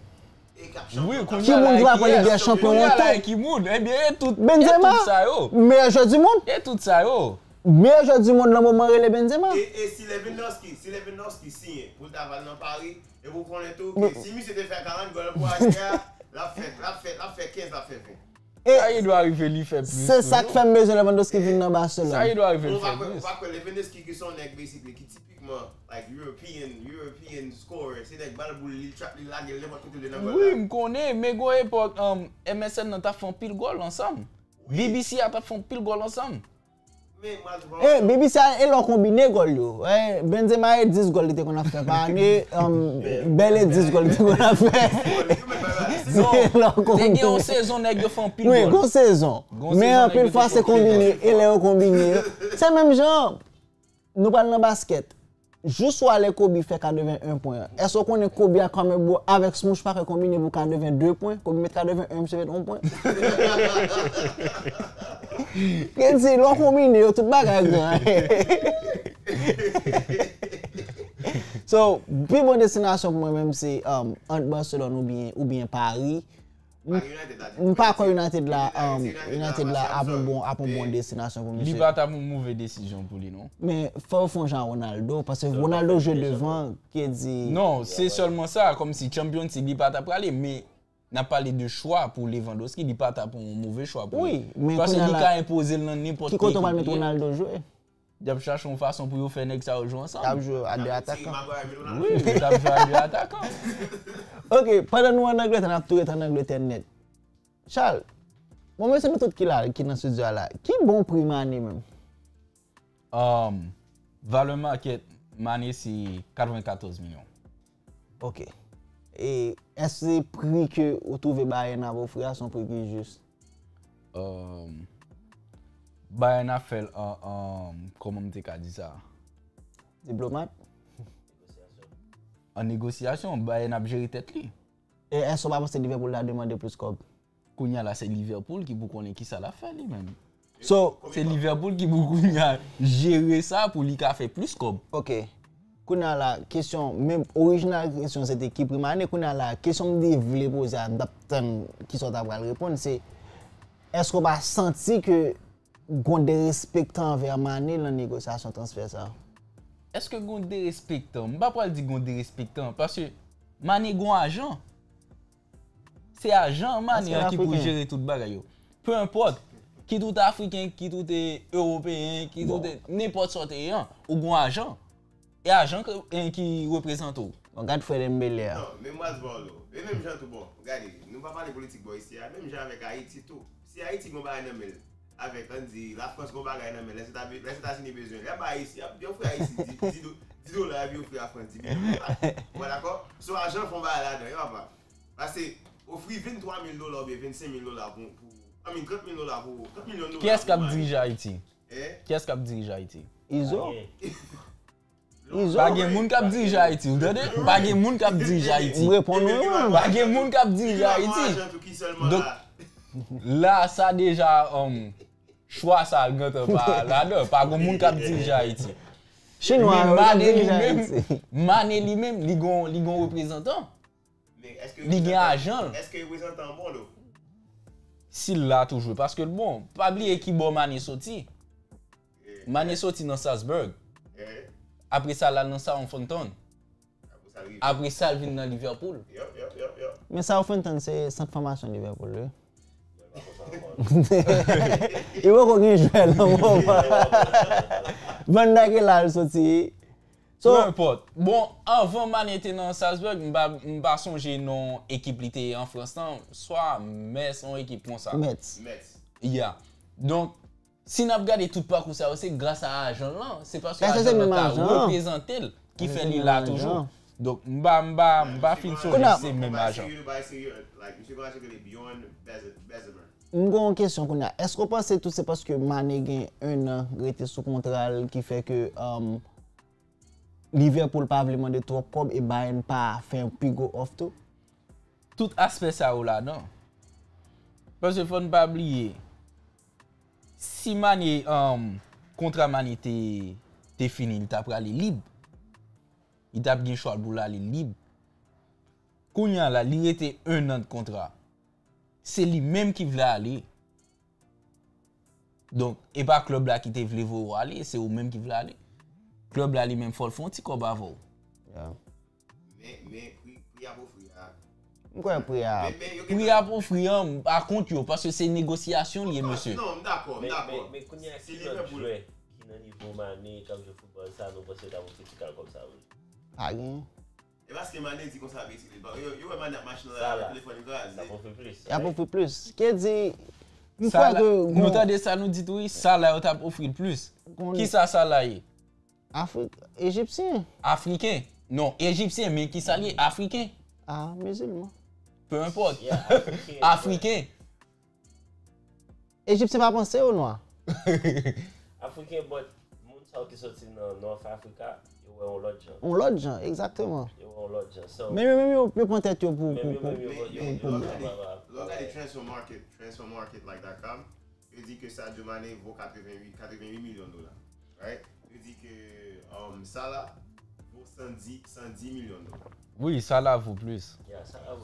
Wi, kounye a la, ki moun ki pral pran Lig dè Chanpyon an tou? Kounye a la, ki moun? Ebyen, e tout, e tout sa yo. Benzema, meyè jwè di mond. E tout sa yo. Meyè jwè di mond nan moman rele Benzema. E, e si Lewandowski, si Lewandowski siyen pou l ta va al nan Paris, e pou konnen tou ke si misye te fè karant gòl pou ane a, l ap fè, l ap fè, l ap fè kenz, l ap fè ven. Sa gen dwa rive li fè plis toujou. Se sa k fè m bezwen Lewandowski vin nan Barcelone. Sa gen dwa rive li fè plis. Ou pa kwè Lewandowski ki se yon nèg basically ki tipikman like European, European scorer, se nèg bal boul li trap li lage l nenpòt kote l vle nan gòl la. Wi, m konnen, men gon epòk um, M S N nan t ap fè anpil gòl ansanm. B B C a t ap fè anpil gòl ansanm. E B B C a e lè w konbine gòl yo. Benzema e dis gòl li te konn ap fè pa ane, Bale e dis gòl li te konn ap fè. Non, te gen yon sezon nèg yo fè anpil gòl. Wi, gon sezon. Men anpil fwa se konbine e lè yo konbine yo. Se menm jan, nou pral nan baskèt. Jou swa lè Kobe fè katreven en pwen an, èske w konnen Kobe ak Carmelo avèk Smooch Parker konbine pou katreven de pwen? Kobe met katreven en, misye met yon pwen. Gen di, lè w konbine yo, tout bagay gran. So, pi bon destinasyon pou mwen menm se um, ant Barcelone oubyen, oubyen Paris. M pa kwè United la, United la ap yon bon, ap yon bon destinasyon pou misye. Li pa t ap yon move desizyon pou li non. Men fò yo fè yon jan Ronaldo, paske Ronaldo jwe devan, ki di. Non, se sèlman sa, kòmsi Champions League li pa t ap prale, men n ap pale de chwa pou Lewandowski, li pa t ap yon move chwa pou li. Paske li ka enpoze l nan nenpòt ki ekip li ye. Ki kote w pral met Ronaldo jwe? Y ap chache yon fason pou yo fè nèg sa yo jwe ansanm. Y ap jwe a de atakan. Wi, yo t ap jwe a de atakan. Ok, pandan nou ann Angletè, n ap tou ret ann Angletè nèt. Charles, bon, mesye nou tout ki la, ki nan estidyo a la, ki bon pri Mané menm? Um, valè makèt Mané se katrevenkatòz milyon. Ok. E èske pri ke ou twouve Bayern ap ofri a se yon pri ki jis? Bayern ap fè l an, an, kòman m te ka di sa? Diplomat? An negosyasyon, Bayern ap jere tèt li. E èske w pa panse Liverpool ta demande plis kòb? Kounye a la se Liverpool ki pou konnen kisa l ap fè li menm. So, se Liverpool ki pou kounye a jere sa pou li ka fè plis kòb. Ok. Kounye a la, kesyon, men orijinal kesyon se te ki pri Mané, kounye a la, kesyon m te vle poze a, m t ap tann kisa w ta pral reponn, se èske w pa santi ke gon derespektan anvè Mané nan negosyasyon transfè sa? Èske gon derespektan? M pa pral di gon derespektan, paske Mané gon ajan. Se ajan Mané an ki pou jere tout bagay yo. Peu importe, kit ou te afriken, kit ou te ewopeyen, kit ou te nenpòt sa w te ye an, ou gon ajan. E ajan ki reprezante w. Bon, gad frè Dembélé a. Non, men m pral di w, e menm jan tou bon, gade, nou pa pale politik bò isi a, menm jan avèk Ayiti tou. Si Ayiti gon bagay nan men l, avèk, ann di, Lafrans gon bagay nan men l, Lèzetazini bezwen l, y ap bay Ayiti, y ap ofri Ayiti di dola epi ofri Lafrans di milyon dola. Ou pa dakò? So ajan fè yon bagay ladan, yo apa. Pase, ofri venntwa mil dola oubyen vennsenk mil dola pou, pou, I mean, trant mil dola pou, trant milyon dola pou Mané. Kiyès k ap dirije Ayiti? Kiyès k ap dirije Ayiti? Izo. Pa gen moun k ap dirije Ayiti, ou tande? Pa gen moun k ap dirije Ayiti. M reponn ou wi. Pa gen moun k ap dirije Ayiti. Donk, la sa deja, um, chwa sa gentan pa ladan. Pa gen moun k ap dirije Ayiti. Chinwa yo k ap dirije Ayiti. Mané li menm, li gon, li gon reprezantan. Li gen ajan l. Èske reprezantan an bon tou? Si l la toujou, paske l bon. Pa bliye ki bò Mané soti. Mané soti nan Salzburg. Apre sa, l al nan Southampton. Apre sa, l vin nan Liverpool. Men Southampton se sant fòmasyon Liverpool, wi. Li poko gen jwè nan moman. Van Dijk e la l soti. So, peu importe. Bon, anvan Mané te nan Salzburg, m pa, m pa sonje non ekip li te ye an Frans lan, swa Metz, yon ekip konsa. Metz. Metz. Yeah. Donk, si n ap gade tout pakou sa yo, se gras a ajan l lan, se paske ajan l lan ta reprezante l ki fè li la toujou. Donk, m pa, m pa, m pa fin sonje se menm ajan. M gen yon kesyon kounye a. Èske w panse tou se paske Mané gen en an rete sou kontra l ki fè ke, um, Liverpool pa vle mande twòp kòb e Bayern pa fè yon pi gwo òf tou? Tout aspè sa yo ladan. Paske fò n pa bliye, si Mané, um, kontra Mané te, te fini, li ta prale lib. Li t ap gen chwa l pou l ale lib. Kounye a la, li rete en an de kontra. Se li menm ki vle ale. Donk, e pa klèb la ki te vle voye w ale, se ou menm ki vle ale. Klèb la li menm fò l fè yon ti kòb avè w. Men, men pri, pri y ap ofri a, M kwè pri a. Pri ap ofri an, pa kont yo, paske se negosyasyon li ye, mesye. Non, m dakò, m dakò. Men kounye a, ki lòt jwè ki nan nivo Mane k ap jwe foutbòl sa nou panse yo t ap ofri ti kal kòb sa vre? Pa gen. E paske Mane di konsa, Betil, yo wè Mane ap mache nan lari, telefòn li kraze. Y ap ofri plis. Ki di, m kwè ke. Nou tande sa nou di tou, wi, Sala yo t ap ofri l plis. Kisa Sala ye? Afrik, Ejipsyen. Afriken. Non, Ejipsyen, men kisa li ye? Afriken. Ah, mizilman. Peu importe. Afriken. Ejipsyen pa panse yo nwa. Afriken, but moun sa yo ki soti nan North Africa, yo wè yon lòt jan. Yon lòt jan, egzakteman. Yo wè yon lòt jan. So, men yo menm yo, yo pran tèt yo pou, pou, pou, pou, pou. Lè w gade transfer market, transfer market like dot com, yo di ke Sadio Mane vo katreven uit, katreven uit milyon dola. Right? Yo di ke um, Salah vo san di, san di milyon dola. Wi, Salah vo plis.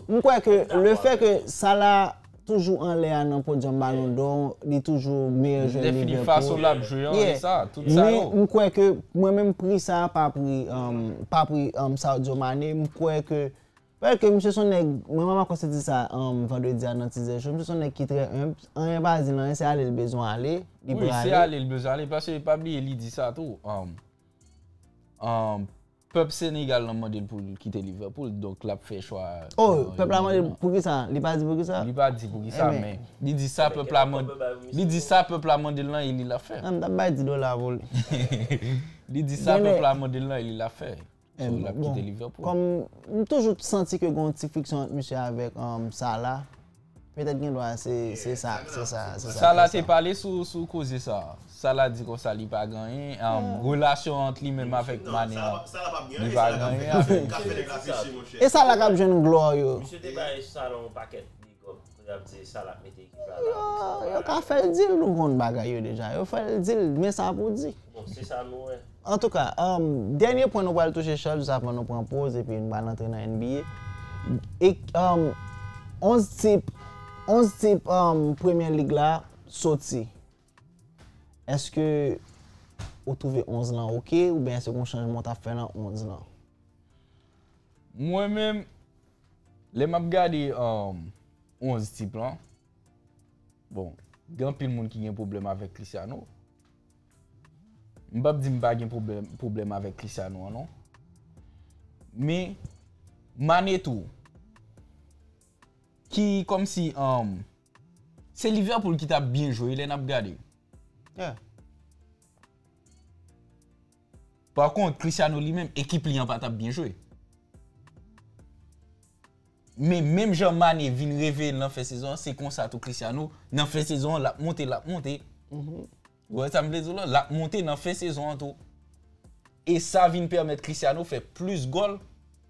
M kwè ke le fè ke Salah toujou anlè a nan podyòm Ballon d'Or, li toujou meyè jwè Liverpool. Fason l ap jwe an, e sa, tout sa yo. Men m kwè ke mwen menm pri sa a pa pri, um, pa pri um, Sadio Mane, m kwè ke Paske misye se yon nèg, mwen mama konse di sa um, vandredi a nan Tizè Cho, misye se yon nèg ki trè enb, anyen pa di l anyen, se ale l bezwen ale, li prale. Wi, se ale l bezwen ale, paske pa bliye li di sa tou. Um, um, pèp Senegal lan mande l pou l kite Liverpool, donk l ap fè chwa. Oh, pèp la mande l poukisa? Li pa di poukisa? Li pa di poukisa, men li di sa pèp la mande, li di sa pèp la mande l lan e li l ap fè. M t ap bay di dola pou li. Li di sa pèp la mande l lan e li l ap fè. So, l ap kite Liverpool. Kòm m toujou santi ke gen yon ti friksyon ant misye avèk um, Salah, petèt gen dwa se se sa, se sa, se sa. Salah te pale sou sou koze sa. Salah di konsa li pa gen anyen, um, relasyon ant li menm avèk Mane an, li pa gen anyen avè l. E Salah k ap jwenn glwa yo. Misye te bay Salah yon pakèt big up. Kounye a ap di sa l ap mete ekip la la. Yo, yo ka fè l di l, nou konn bagay yo deja. Yo fè l di l, men sa pou di. Bon, se sa nou wè. Antouka, um, dènye pwen nou pral touche, Charles, jis avan nou pran poz epi nou pral antre nan N B A. E, um, onz tip, onz tip um, Premier League la soti. Èske ou twouve onz lan oke oubyen èske gen yon chanjman w t ap fè nan onz lan? Mwen menm, lè m ap gade um, onz tip lan, bon, gen anpil moun ki gen pwoblèm avèk Cristiano. M p ap di m pa gen pwoblèm, pwoblèm avèk Cristiano an non. Men, Mane tou, ki kòmsi um, se Liverpool ki t ap byen jwe lè n ap gade. Yeah. Pa kont, Cristiano li menm, ekip li an pa t ap byen jwe. Men menm jan Mane vin reveye l nan fen sezon an, se konsa tou Cristiano, nan fen sezon an, l ap monte, l ap monte. Ou wè sa m vle di w la? L ap monte nan fen sezon an tou. E sa vin pèmèt Cristiano fè plis gòl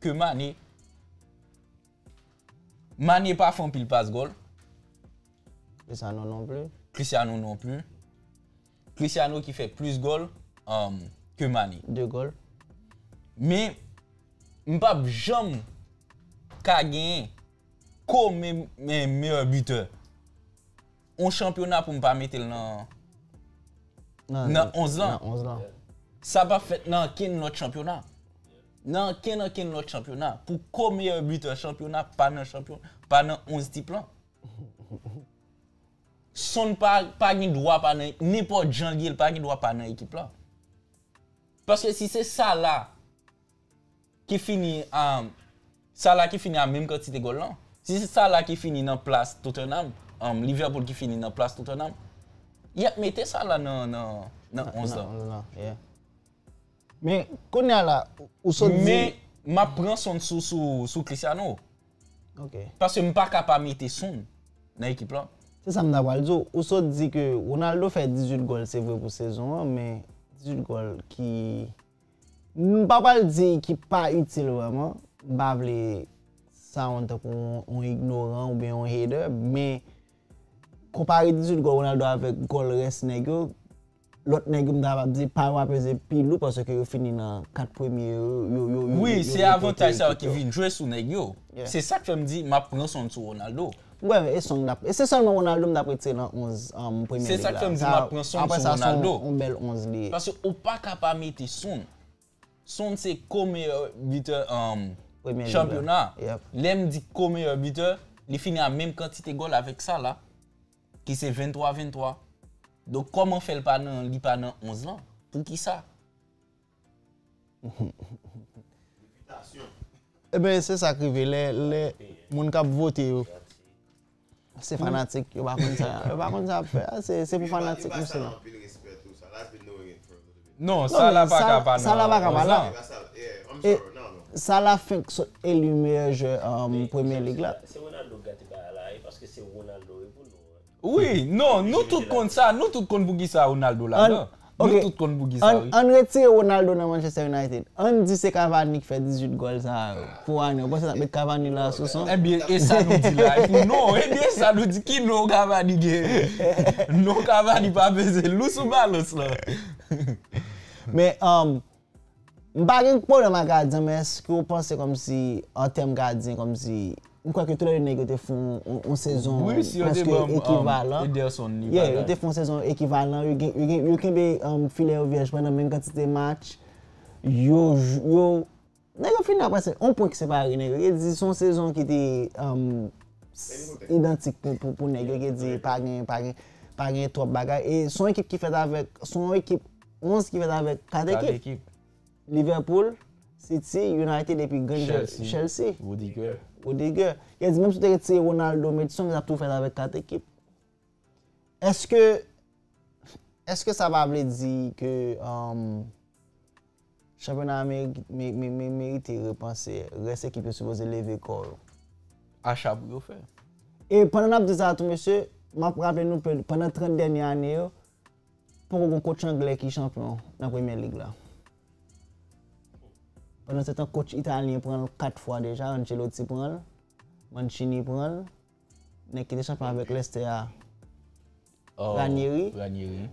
ke Mane. Mane pa fè anpil pas gòl. Cristiano non plus. Cristiano non plus. Cristiano ki fè plis gòl um, ke Mane. De gòl. Men, m p ap janm ka genyen ko me, me, meyè bitè. On chanpyona pou m pa mete l nan nan onz lan. Sa p ap fèt nan ankenn lòt chanpyona. Nan ankenn ankenn lòt chanpyona. Pou ko meyè bitè chanpyona pa nan chanpyon, pa nan onz tip lan. Son pa, pa gen dwa pa nan nenpòt jan l ye, l pa gen dwa pa nan ekip la. Paske si se Salah ki fini a Salah ki fini a menm kantite gòl lan, si se Salah ki fini nan plas Tottenham, um, Liverpool ki fini nan plas Tottenham, y ap mete Salah nan, nan, nan onz lan. Men kounye a la, ou sot di. Men m ap pran Son sou, sou, sou Cristiano. Paske m pa ka pa mete Son nan ekip lan. Se sa m ta pral di w. Ou sot di ke Ronaldo fè dizuit gòl, se vre, pou sezon an, men dizuit gòl ki, m pa pral di ki pa itil vrèman. M pa vle sound tankou yon, yon ignoran oubyen yon hater, men konpare dizuit gòl Ronaldo avèk gòl rès nèg yo, lòt nèg yo m ta kapab di pa yo a peze pi lou paske yo fini nan kat premye yo. Wi, se avantaj sa yo ki vin jwe sou nèg yo. Se sa k fè m di m ap pran Son sou Ronaldo. Wi, e Son m t ap, e se sèlman Ronaldo m t ap retire nan onz um, Premye Lig la. Se sa k fè m di m ap pran Son sou Ronaldo. Apre sa, se yon bèl onz li ye. Paske ou pa ka pa mete Son. Son se ko meyè bitè um, Premye lig la. Chanpyona. Yep. Lè m di ko meyè bitè, li fini a menm kantite gòl avèk Salah, ki se venntwa venntwa. Donk, kòman fè l pa nan, li pa nan onz lan? Poukisa? Ebyen, se sa k rive lè, lè moun k ap vote yo. Se fanatik, yo pa konn sa, yo pa konn sa y ap fè a, se, se pou fanatik nou se la. Non, Salah pa ka pa nan onz lan. E Salah fenk sot eli meyè jwè, um, Premye Lig la. Se Ronaldo k gate bagay la, e paske se Ronaldo e pou nou. Wi, non, nou tout konn sa, nou tout konn poukisa Ronaldo ladan. Nou tout konn poukisa, wi. Ann retire Ronaldo nan Manchester United. Ann di se Cavani k fè dizuit gòl sa yo pou ane. Ou panse n ap met Cavani la sou son? Ebyen, e sa nou di la, e pou non, ebyen, sa nou di, ki non Cavani gen? Non Cavani pa peze lou sou balans lan. Men, um, m pa gen pwoblèm ak gadyen, men èske w panse kòmsi, an tèm gadyen, kòmsi, m kwè ke toulède nèg yo te fè yon, yon, yon sezon prèske ekivalan. Yeah, yo te fè yon sezon ekivalan. Yo gen, yo gen, yo kenbe, um, filè yo vyèj pandan menm kantite match. Yo, yo, nèg yo fini ap prèske yon pwen ki separe nèg yo. Yo di se yon sezon ki te, um, idantik pou, pou, pou nèg yo. Yo di pa gen, pa gen, pa gen twòp bagay. E se yon ekip ki fèt avèk, se yon ekip, onz ki fèt avèk kat ekip. Liverpool, City, United epi Chelsea. Chelsea. Rudiger. Rudiger. Yo di menm si w te retire Ronaldo, Maddison, yo t ap tou fèt avèk kat ekip. Èske, èske sa pa vle di ke, um, chanpyona a meri-, me-, me-, me-, merite repanse, rès ekip yo sipoze leve kò yo? Acha pou yo fè. E pandan n ap di sa tou, mesye, m ap raple nou ke pandan trant dènye ane yo, poko gen coach anglè ki chanpyon nan Premye Lig la. Pandan se tan, coach italyen pran l kat fwa deja, Ancelotti pran l, Mancini pran l, nèg ki te chanpyon avèk Leicester a, Ranieri. Ranieri.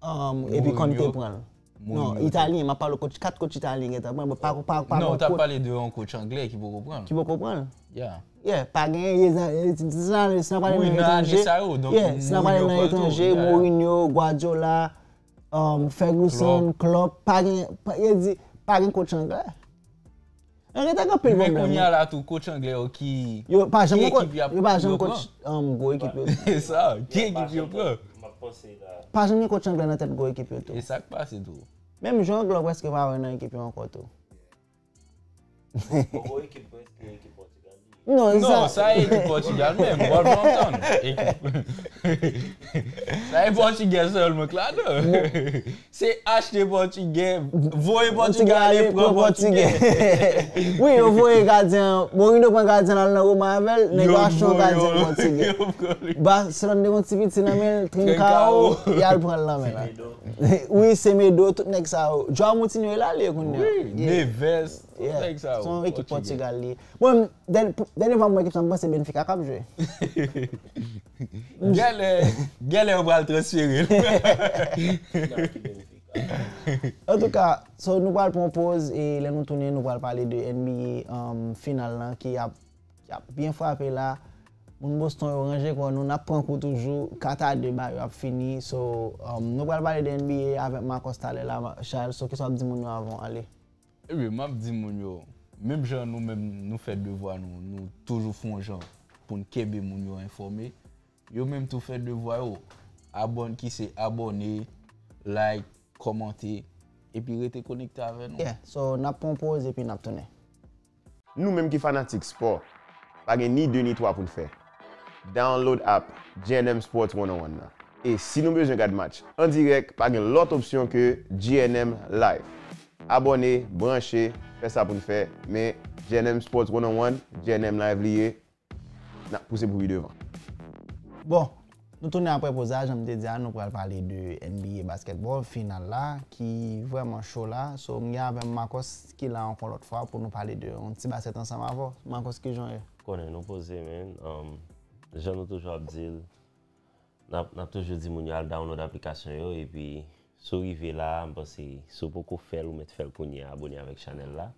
Um, epi Conte pran l. Non, italyen, m ap pale coach, kat coach italyen gentan pran, pa, pa, pa. Non, ou t ap pale de yon coach anglè ki poko pran l. Ki poko pran l. Yeah. Yeah, pa gen, ye, ye, si n ap pale nan etranje, yeah, si n ap pale nan etranje, Mourinho, Guardiola, um, Ferguson, Klopp, pa gen, pa, yo di, pa gen coach anglè. Anglè te gen anpil pwoblèm. Men kounye a la tou, coach anglè yo ki, yo pa janm gen coach, yo pa janm coach, um, gwo ekip yo. E sa, ki ekip yo pran? Pa janm gen coach anglè nan tèt gwo ekip yo tou. E sa k pase tou. Menm João Gló prèske pa wè nan ekip yo ankò tou. Poko ekip prèske ekip Pòtigal. Non, sa e ekip Pòtigal menm, Wolverhampton. Ekip. Sa e pòtigè sèlman k ladan. Se achte pòtigè, voye pòtigè ale, pran pòtigè. Wi, yo voye gadyen an. Mourinho pran gadyen an, al nan Roma avè l, nèg yo achte yon gadyen pòtigè. Barcelone te gon ti piti nan men l, Trincao, y al pran l nan men l. Wi, Semedo, tout nèg sa yo. Joao Moutinho, e la l ye kounye a. Wi, Neves, tout nèg sa yo. Se yon ekip Pòtigal li ye. Mwen, dèn-, pou, dènye fwa m wè ekip sa, m panse Benfica k ap jwe. Genlè, genlè yo pral transfere l. Antouka, so nou pral pran yon poz e lè nou tounen, nou pral pale de N B A, um, final lan ki ap, ki ap byen frape la. Moun Boston yo ranje kò nou, n ap pran kou toujou. Kat a de ba yo ap fini. So, um, nou pral pale de N B A avèk Marcos talè la, Charles. So, kisa w ap di moun yo avan w ale? Ebyen, m ap di moun yo, menm jan nou menm nou fè devwa nou, nou toujou fè yon jan pou n kenbe moun yo enfòme. Yo menm tou fè devwa yo. Abòn-, ki se abòne, like, kòmante, epi rete konekte avè nou. Yeah, so n ap pran yon poz epi n ap tounen. Nou menm ki fanatik spò, pa gen ni de ni twa pou n fè. Download app G N M Sports one oh one nan. E si nou bezwen gad match an dirèk, pa gen lòt opsyon ke G N M Live. Abòne, branche, fè sa pou n fè, men G N M Sports one oh one, G N M Live li ye, n ap pouse pou pi devan. Bon, nou tounen apre poz la, jan m te di a, nou pral pale de N B A basketball, final la, ki vrèman cho la. So, m gen avè m Marcos ki la ankò lòt fwa pou nou pale de yon ti baskèt ansanm avè w. Marcos, kijan w ye? Konnen nou poze, man. Um, jan nou toujou ap di l, n ap, n ap toujou di moun yo al download aplikasyon yo, epi si w rive la, m panse si w poko fè l, ou mèt fè l kounye a, abòne avèk chanèl la.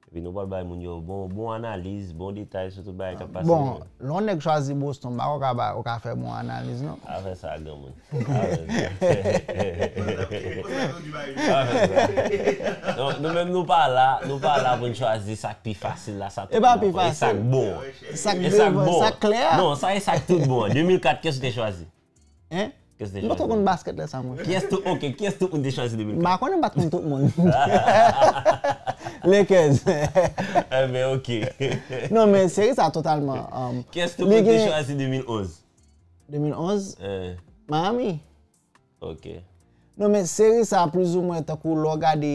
Epi nou pral bay moun yo bon, bon analiz, bon detay sou tout bagay k ap pase. Bon, lè yon nèg chwazi Boston, m pa kwè w ka ba, ou ka fè bon analiz, non. Afè sa, granmoun. Non, nou menm nou pa la, nou pa la pou n chwazi sa k pi fasil la, sa tout moun ap fè, e sa k bon. Sa k bon. Sa k klè a. Non, sa e sa k tout bon. De mil kat, kiyès ou te chwazi? Hein? Kiyès ou te chwazi? M pa twò konn baskèt lè sa, mwen. Kiyès tout, ok, kiyès tout moun te chwazi de mil kat? M pa konnen, m pa t konn tout moun. Lakers. Enben, ok. Non, men seri sa totalman. Kiyès tout moun te chwazi de mil onz? De mil onz? Miami. Ok. Non, men seri sa plizoumwen tankou lè w gade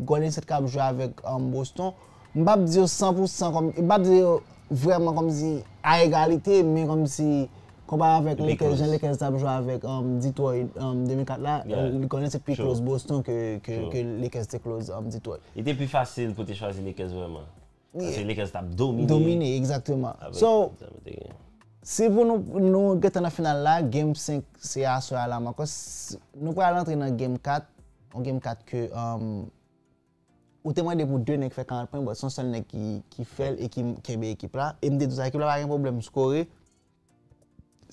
Golden State k ap jwe avèk Boston, m p ap di yo san pou san, m p ap di yo vrèman kòmsi a egalite, men kòmsi konpare avèk Lakers, jan Lakers t ap jwe avèk Detroit de mil kat la, Golden State pi close Boston ke Lakers te close Detroit. Li te pi fasil pou te chwazi Lakers vrèman. Paske Lakers t ap domine. Domine, egzakteman. So, si pou nou, nou gentan nan final la, Game senk se aswè a la, Marcus. Nou pral antre nan Game kat, yon Game kat ke ou te mande pou de nèg fè karant pwen, but se yon sèl nèg ki, ki fè l e ki kenbe ekip la. E m te di w sa, ekip la pa gen pwoblèm skore.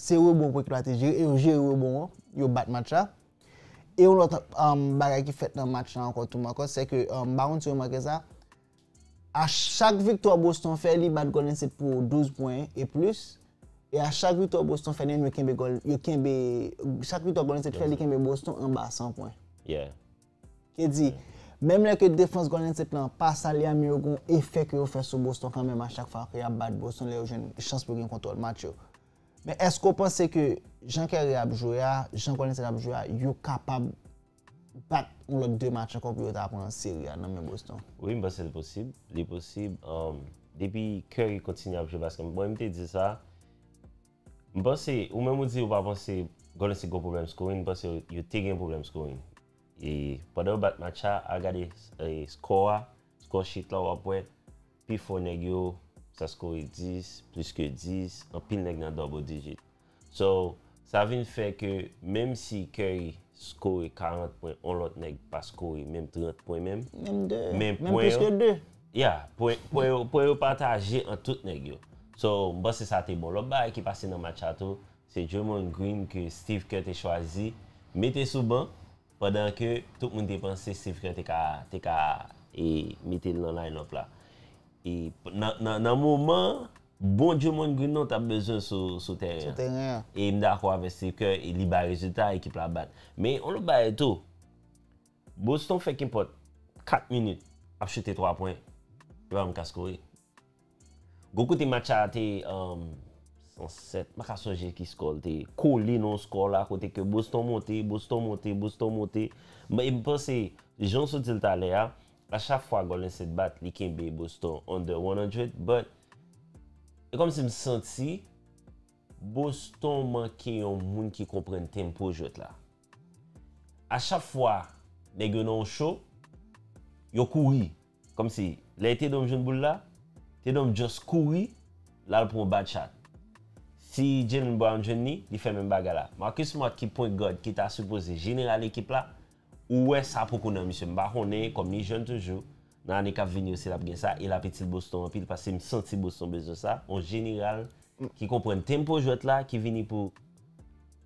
Se rebon pou ekip la te jere, e yo jere rebon an, yo bat match la. E yon lòt bagay ki fèt nan match la ankò tou, Marcus, se ke m pa konn si w remake sa, a chak viktwa Boston fè, li bat Golden State pou douz pwen e plis. E a chak viktwa Boston fè, yo kenbe gòl, yo kenbe, chak viktwa Golden State fè, li kenbe Boston anba san pwen. Ki di, menm lè ke defans Golden State lan pa salye a, men yo gen yon efè ke yo fè sou Boston kanmenm a chak fwa ke y ap bat Boston, lè yo jwenn chans pou gen kontwòl match yo. Men èske w panse ke jan Curry ap jwe a, jan Golden State ap jwe a, yo kapab bat yon lòt de match ankò pou yo ta pran seri a nan men Boston? Wi, m panse l posib. Li posib. Depi Curry kontinye ap jwe baskèt, bon, m te di sa. M panse, ou menm ou di ou pa panse Golden State gen pwoblèm scoring, m panse yo, yo te gen pwoblèm scoring. E pandan yo bat match la, al gade skò a, score sheet la, w ap wè pifò nèg yo, sa skore dis, plis ke dis, anpil nèg nan double digit. So, sa vin fè ke menm si Curry skore karant pwen, yon lòt nèg pa skore menm trant pwen menm. Menm de, menm plis ke de. Ya, pwen, pwen yo, pwen yo pataje ant tout nèg yo. So, m panse sa te bon. Lòt bagay ki pase nan match la tou, se Draymond Green ke Steve Kerr te chwazi mete sou ban, pandan ke tout moun te panse Steve Kerr te ka, te ka e, mete l nan line-up la. E nan, nan, nan moman, bon Draymond Green nan w t ap bezwen sou, sou teren an. Sou teren an. E m dakò avèk Steve Kerr, e li bay rezilta, ekip la bat. Men yon lòt bagay tou, Boston fè kenpòt kat minit ap choute twa pwen, yo pa menm ka skore. Gwo kote match la te, um, san sèt, m pa ka sonje ki skò l te kole nan skò la, kote ke Boston monte, Boston monte, Boston monte. Men m panse, jan w sot di l talè a, a chak fwa Golden State bat, li kenbe Boston under one hundred, but e kòmsi m santi Boston manke yon moun ki konprann tempo jwèt la. A chak fwa nèg yo nan yon cho, yo kouri. Kòmsi, lè Tatum jwenn boul la, Tatum just kouri, l al pran yon bad shot. Si Jaylen Brown jwenn li, li fè menm bagay la. Marcus Smart ki point guard, ki ta sipoze jeneral ekip la, ou wè sa poko nan misye. M pa konnen, kòm li jèn toujou, nan ane k ap vini yo, si l ap gen sa, e l ap itil Boston anpil, paske m santi Boston bezwen sa, yon jeneral ki konprann tempo jwèt la, ki vini pou,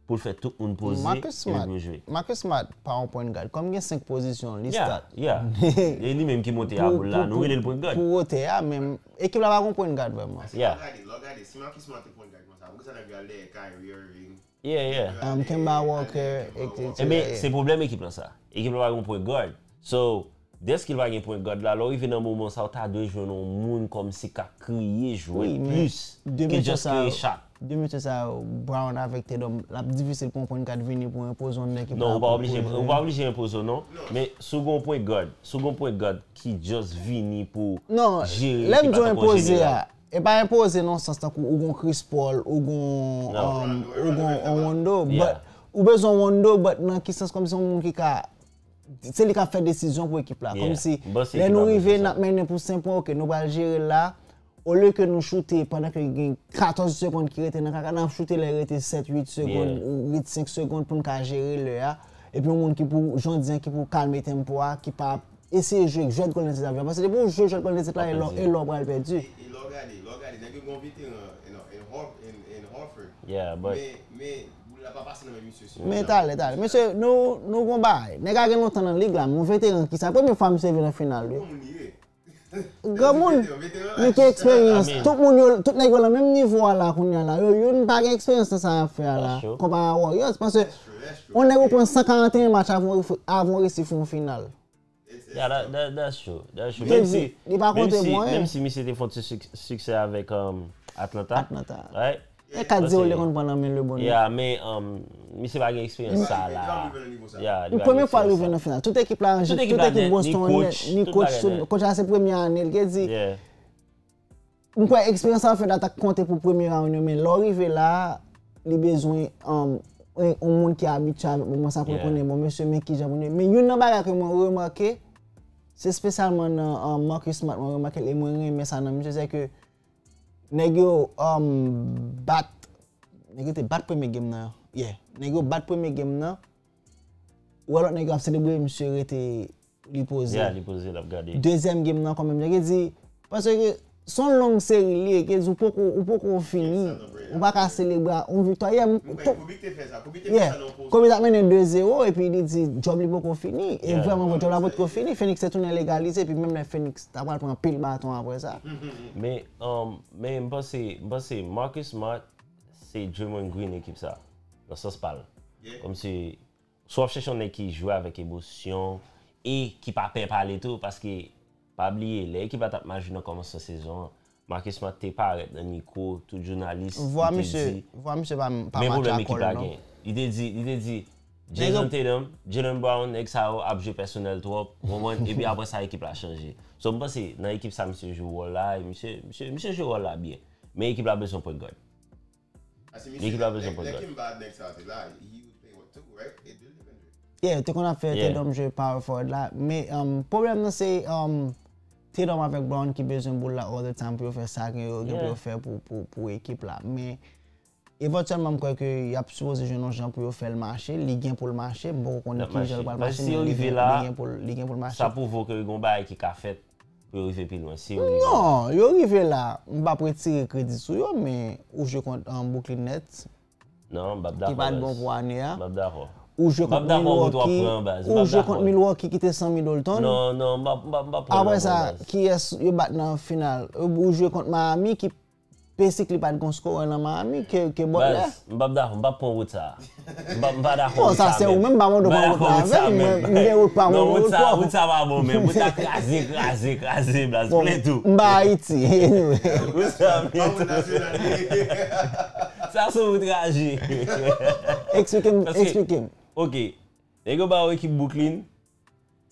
pou l fè tout moun poze, epi pou jwe. Marcus Smart pa yon point guard. Kòm gen senk pozisyon, li start. Yeah, yeah. E li menm ki monte a boul la, nou rele l point guard. Pou wotè a, men ekip la pa gen point guard vrèman. Paske lè w gade, lè w gade, si Marcus Smart te point guard konsa, poukisa nèg yo al dèyè Kyrie Irving? Yeah, yeah. Um, Kemba Walker, et cetera. Enben, se pwoblèm ekip lan sa. Ekip lan pa gen point guard. So, dèske l pa gen point guard la, lè w rive nan moman sa, w ta dwe jwenn yon moun kòmsi ka kreye jwèt plis ke just kreye shot. De mesye sa yo, Brown avèk Tatum, l ap difisil pou yon point guard vini pou enpoze yon nèg ki pa pran pwoze. Non, ou pa oblije, ou pa oblije enpoze w, non. Men, si w gen yon point guard, si w gen yon point guard ki just vini pou jere ekip la tankou yon jeneral. E pa enpoze nan sans tankou ou gon Chris Paul, ou gon, um, ou gon yon Rondo, but ou bezwen yon Rondo, but nan ki sans kòmsi yon moun ki ka, se li k ap fè desizyon pou ekip la. Kòmsi, lè nou rive, n ap mennen pou senk pwen, ok, nou pral jere l la, olye ke nou choute pandan ke gen katòz segonn ki rete nan kaka, n ap choute lè rete sèt, uit segonn, uit, senk segonn pou n ka jere lè a. Epi yon moun ki pou, jan w di an, ki pou kalme tempo a, ki pa eseye jwe jwèt Golden State ap jwe. Paske depi w jwe jwèt Golden State la, e lè w pral pèdi. E lè w gade, lè w gade, nèg yo gen yon veteran, en Horford. Yeah, but. Men, men, boul la pa pase nan men misye sou. Men talè, talè. Mesye, nou, nou gon bagay. Nèg la gen lontan nan lig la, men yon veteran ki sa. Premye fwa misye vin nan final, wi. Yon moun li ye. Granmoun, li gen eksperyans. Tout moun yo, tout nèg yo nan menm nivo a la kounye a la. Yo, youn pa gen eksperyans nan sa y ap fè a la. Konpare a Warriors. Paske yon nèg ou pran san karanteyen match avan w resi fè yon final. Yeah, that, that, that's true. That's true. Menm si, li pa konte pou anyen. Menm si misye te fè yon ti siksè avèk um, Atlanta. Atlanta. Right? E kat zewo li te konn pran nan men LeBron. Yeah, men um, misye pa gen eksperyans sa la. Yeah, li pa gen eksperyans sa. Premye fwa l rive nan final. Tout ekip la ranje, tout ekip Boston, ni coach, coach la se premye ane l gen di. M kwè eksperyans sa fè dat ak konte pou premye round yo, men lè w rive la, li bezwen um, yon moun ki abitye avèk moman sa pou l konnen bon mesye men kijan pou nou. Men youn nan bagay ke mwen remake, se espesyalman nan um, Marcus Smart mwen remake l e mwen renmen sa nan misye, se ke nèg yo um, bat, nèg yo te bat premye game nan. Yeah, nèg yo bat premye game nan. Ou wè lòt nèg yo ap selebre, misye rete li poze. Yeah, li poze, l ap gade. Dezyèm game nan kanmenm, jan ki di, paske se yon long seri li ye, ki di ou poko, ou poko fini, ou pa ka selebre yon viktwa. Yeah, Kobe te fè sa, Kobe te fè sa nan yon poze. Kobe t ap mennen de zewo, epi li di job li poko fini, e vrèman vre job la potko fini, Phoenix te tounen legalize, epi menm lè Phoenix ta pral pran anpil baton apre sa. Men, um, men m panse, m panse Marcus Smart se Draymond Green ekip sa, nan sans pa l. Kòmsi, si w ap chèche yon nèg ki jwe avèk emosyon e ki pa pè pale tou, paske pa bliye, lè ekip la t ap mal jwe nan kòmansman sezon an, Marcus Smart te parèt nan mikwo tout jounalis, li te di, men pwoblèm ekip la gen. Li te di, li te di, Jayson Tatum, Jaylen Brown, nèg sa yo ap jwe pèsonèl twòp, konprann, epi apre sa ekip la chanje. So m panse nan ekip sa misye jwe wòl la, e misye, misye, misye jwe wòl la byen. Men ekip la bezwen point guard. Ekip la bezwen point guard. Lè Kemba nèg sa te la, he was playing with two, right? E de l te konn jwe. Yeah, te konn ap fè Tatum jwe power forward la. Men um, pwoblèm nan se um, Tatum avèk Brown ki bezwen boul la all the time pou yo fè sa gen yo gen pou yo fè pou, pou, pou ekip la. Men evantyèlman m kwè ke y ap sipoze jwenn yon jan pou yo fè l mache. Li gen pou l mache. M poko konnen kijan l pral mache, men li gen pou l mache. Sa pwouve w ke gen yon bagay ki ka fèt. Pou yo rive pi lwen, si yo rive la. Non, yo rive la, m p ap retire kredi sou yo, men ou jwe kont um, Brooklyn Nets, ki pa t bon pou ane a. Ou jwe kont Milwaukee, ou jwe kont Milwaukee ki te san Middleton. Apre sa, kiyès yo bat nan final? Ou jwe kont Miami ki Basic li pa t gon scorer nan Miami ke, ke Butler. Baz, m p ap dakò, m p ap pran wout sa a. M pa, m pa dakò wout sa a menm. Bon, sa se ou menm, m pa mande w pran wout la avè m, mwen, m gen wout pa m, mwen wout pa w. Non, wout sa, wout sa pa bon menm. Wout sa kraze, kraze, kraze, baz. Plen tou. M pa Ayiti, anyway. Wout sa plen tou. Sa se wout raje. Eksplike m, eksplike m. Ok. Nèg yo ba w ekip Brooklyn.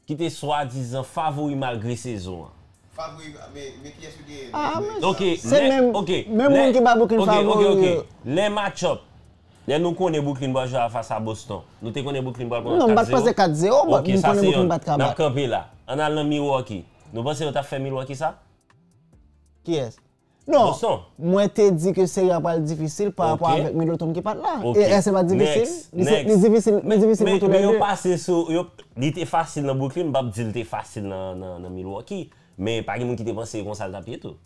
Ki te swadizan favori malgre sezon an. Favori, men, men kiyès yo genyen? Ah, men ok, se menm, ok, menm moun ki ba Brooklyn favori yo. Lè match up, lè nou konnen Brooklyn pral jwe fas a Boston. Nou te konnen Brooklyn pral pran kat zewo. Non, m pa t panse kat zewo, but m konnen Brooklyn pa t ka bat. N ap kanpe la. Ann al nan Milwaukee. Nou panse yo t ap fè Milwaukee sa? Kiyès? Non, mwen te di ke seri a pral difisil pa rapò avèk Middleton ki pa t la. E èske pa t difisil? Li difisil, li difisil pou tou lè de. Men yo pase sou, yo, li te fasil nan Brooklyn, m p ap di l te fasil nan, nan, nan Milwaukee. Men pa gen moun ki te panse konsa l t ap ye tou.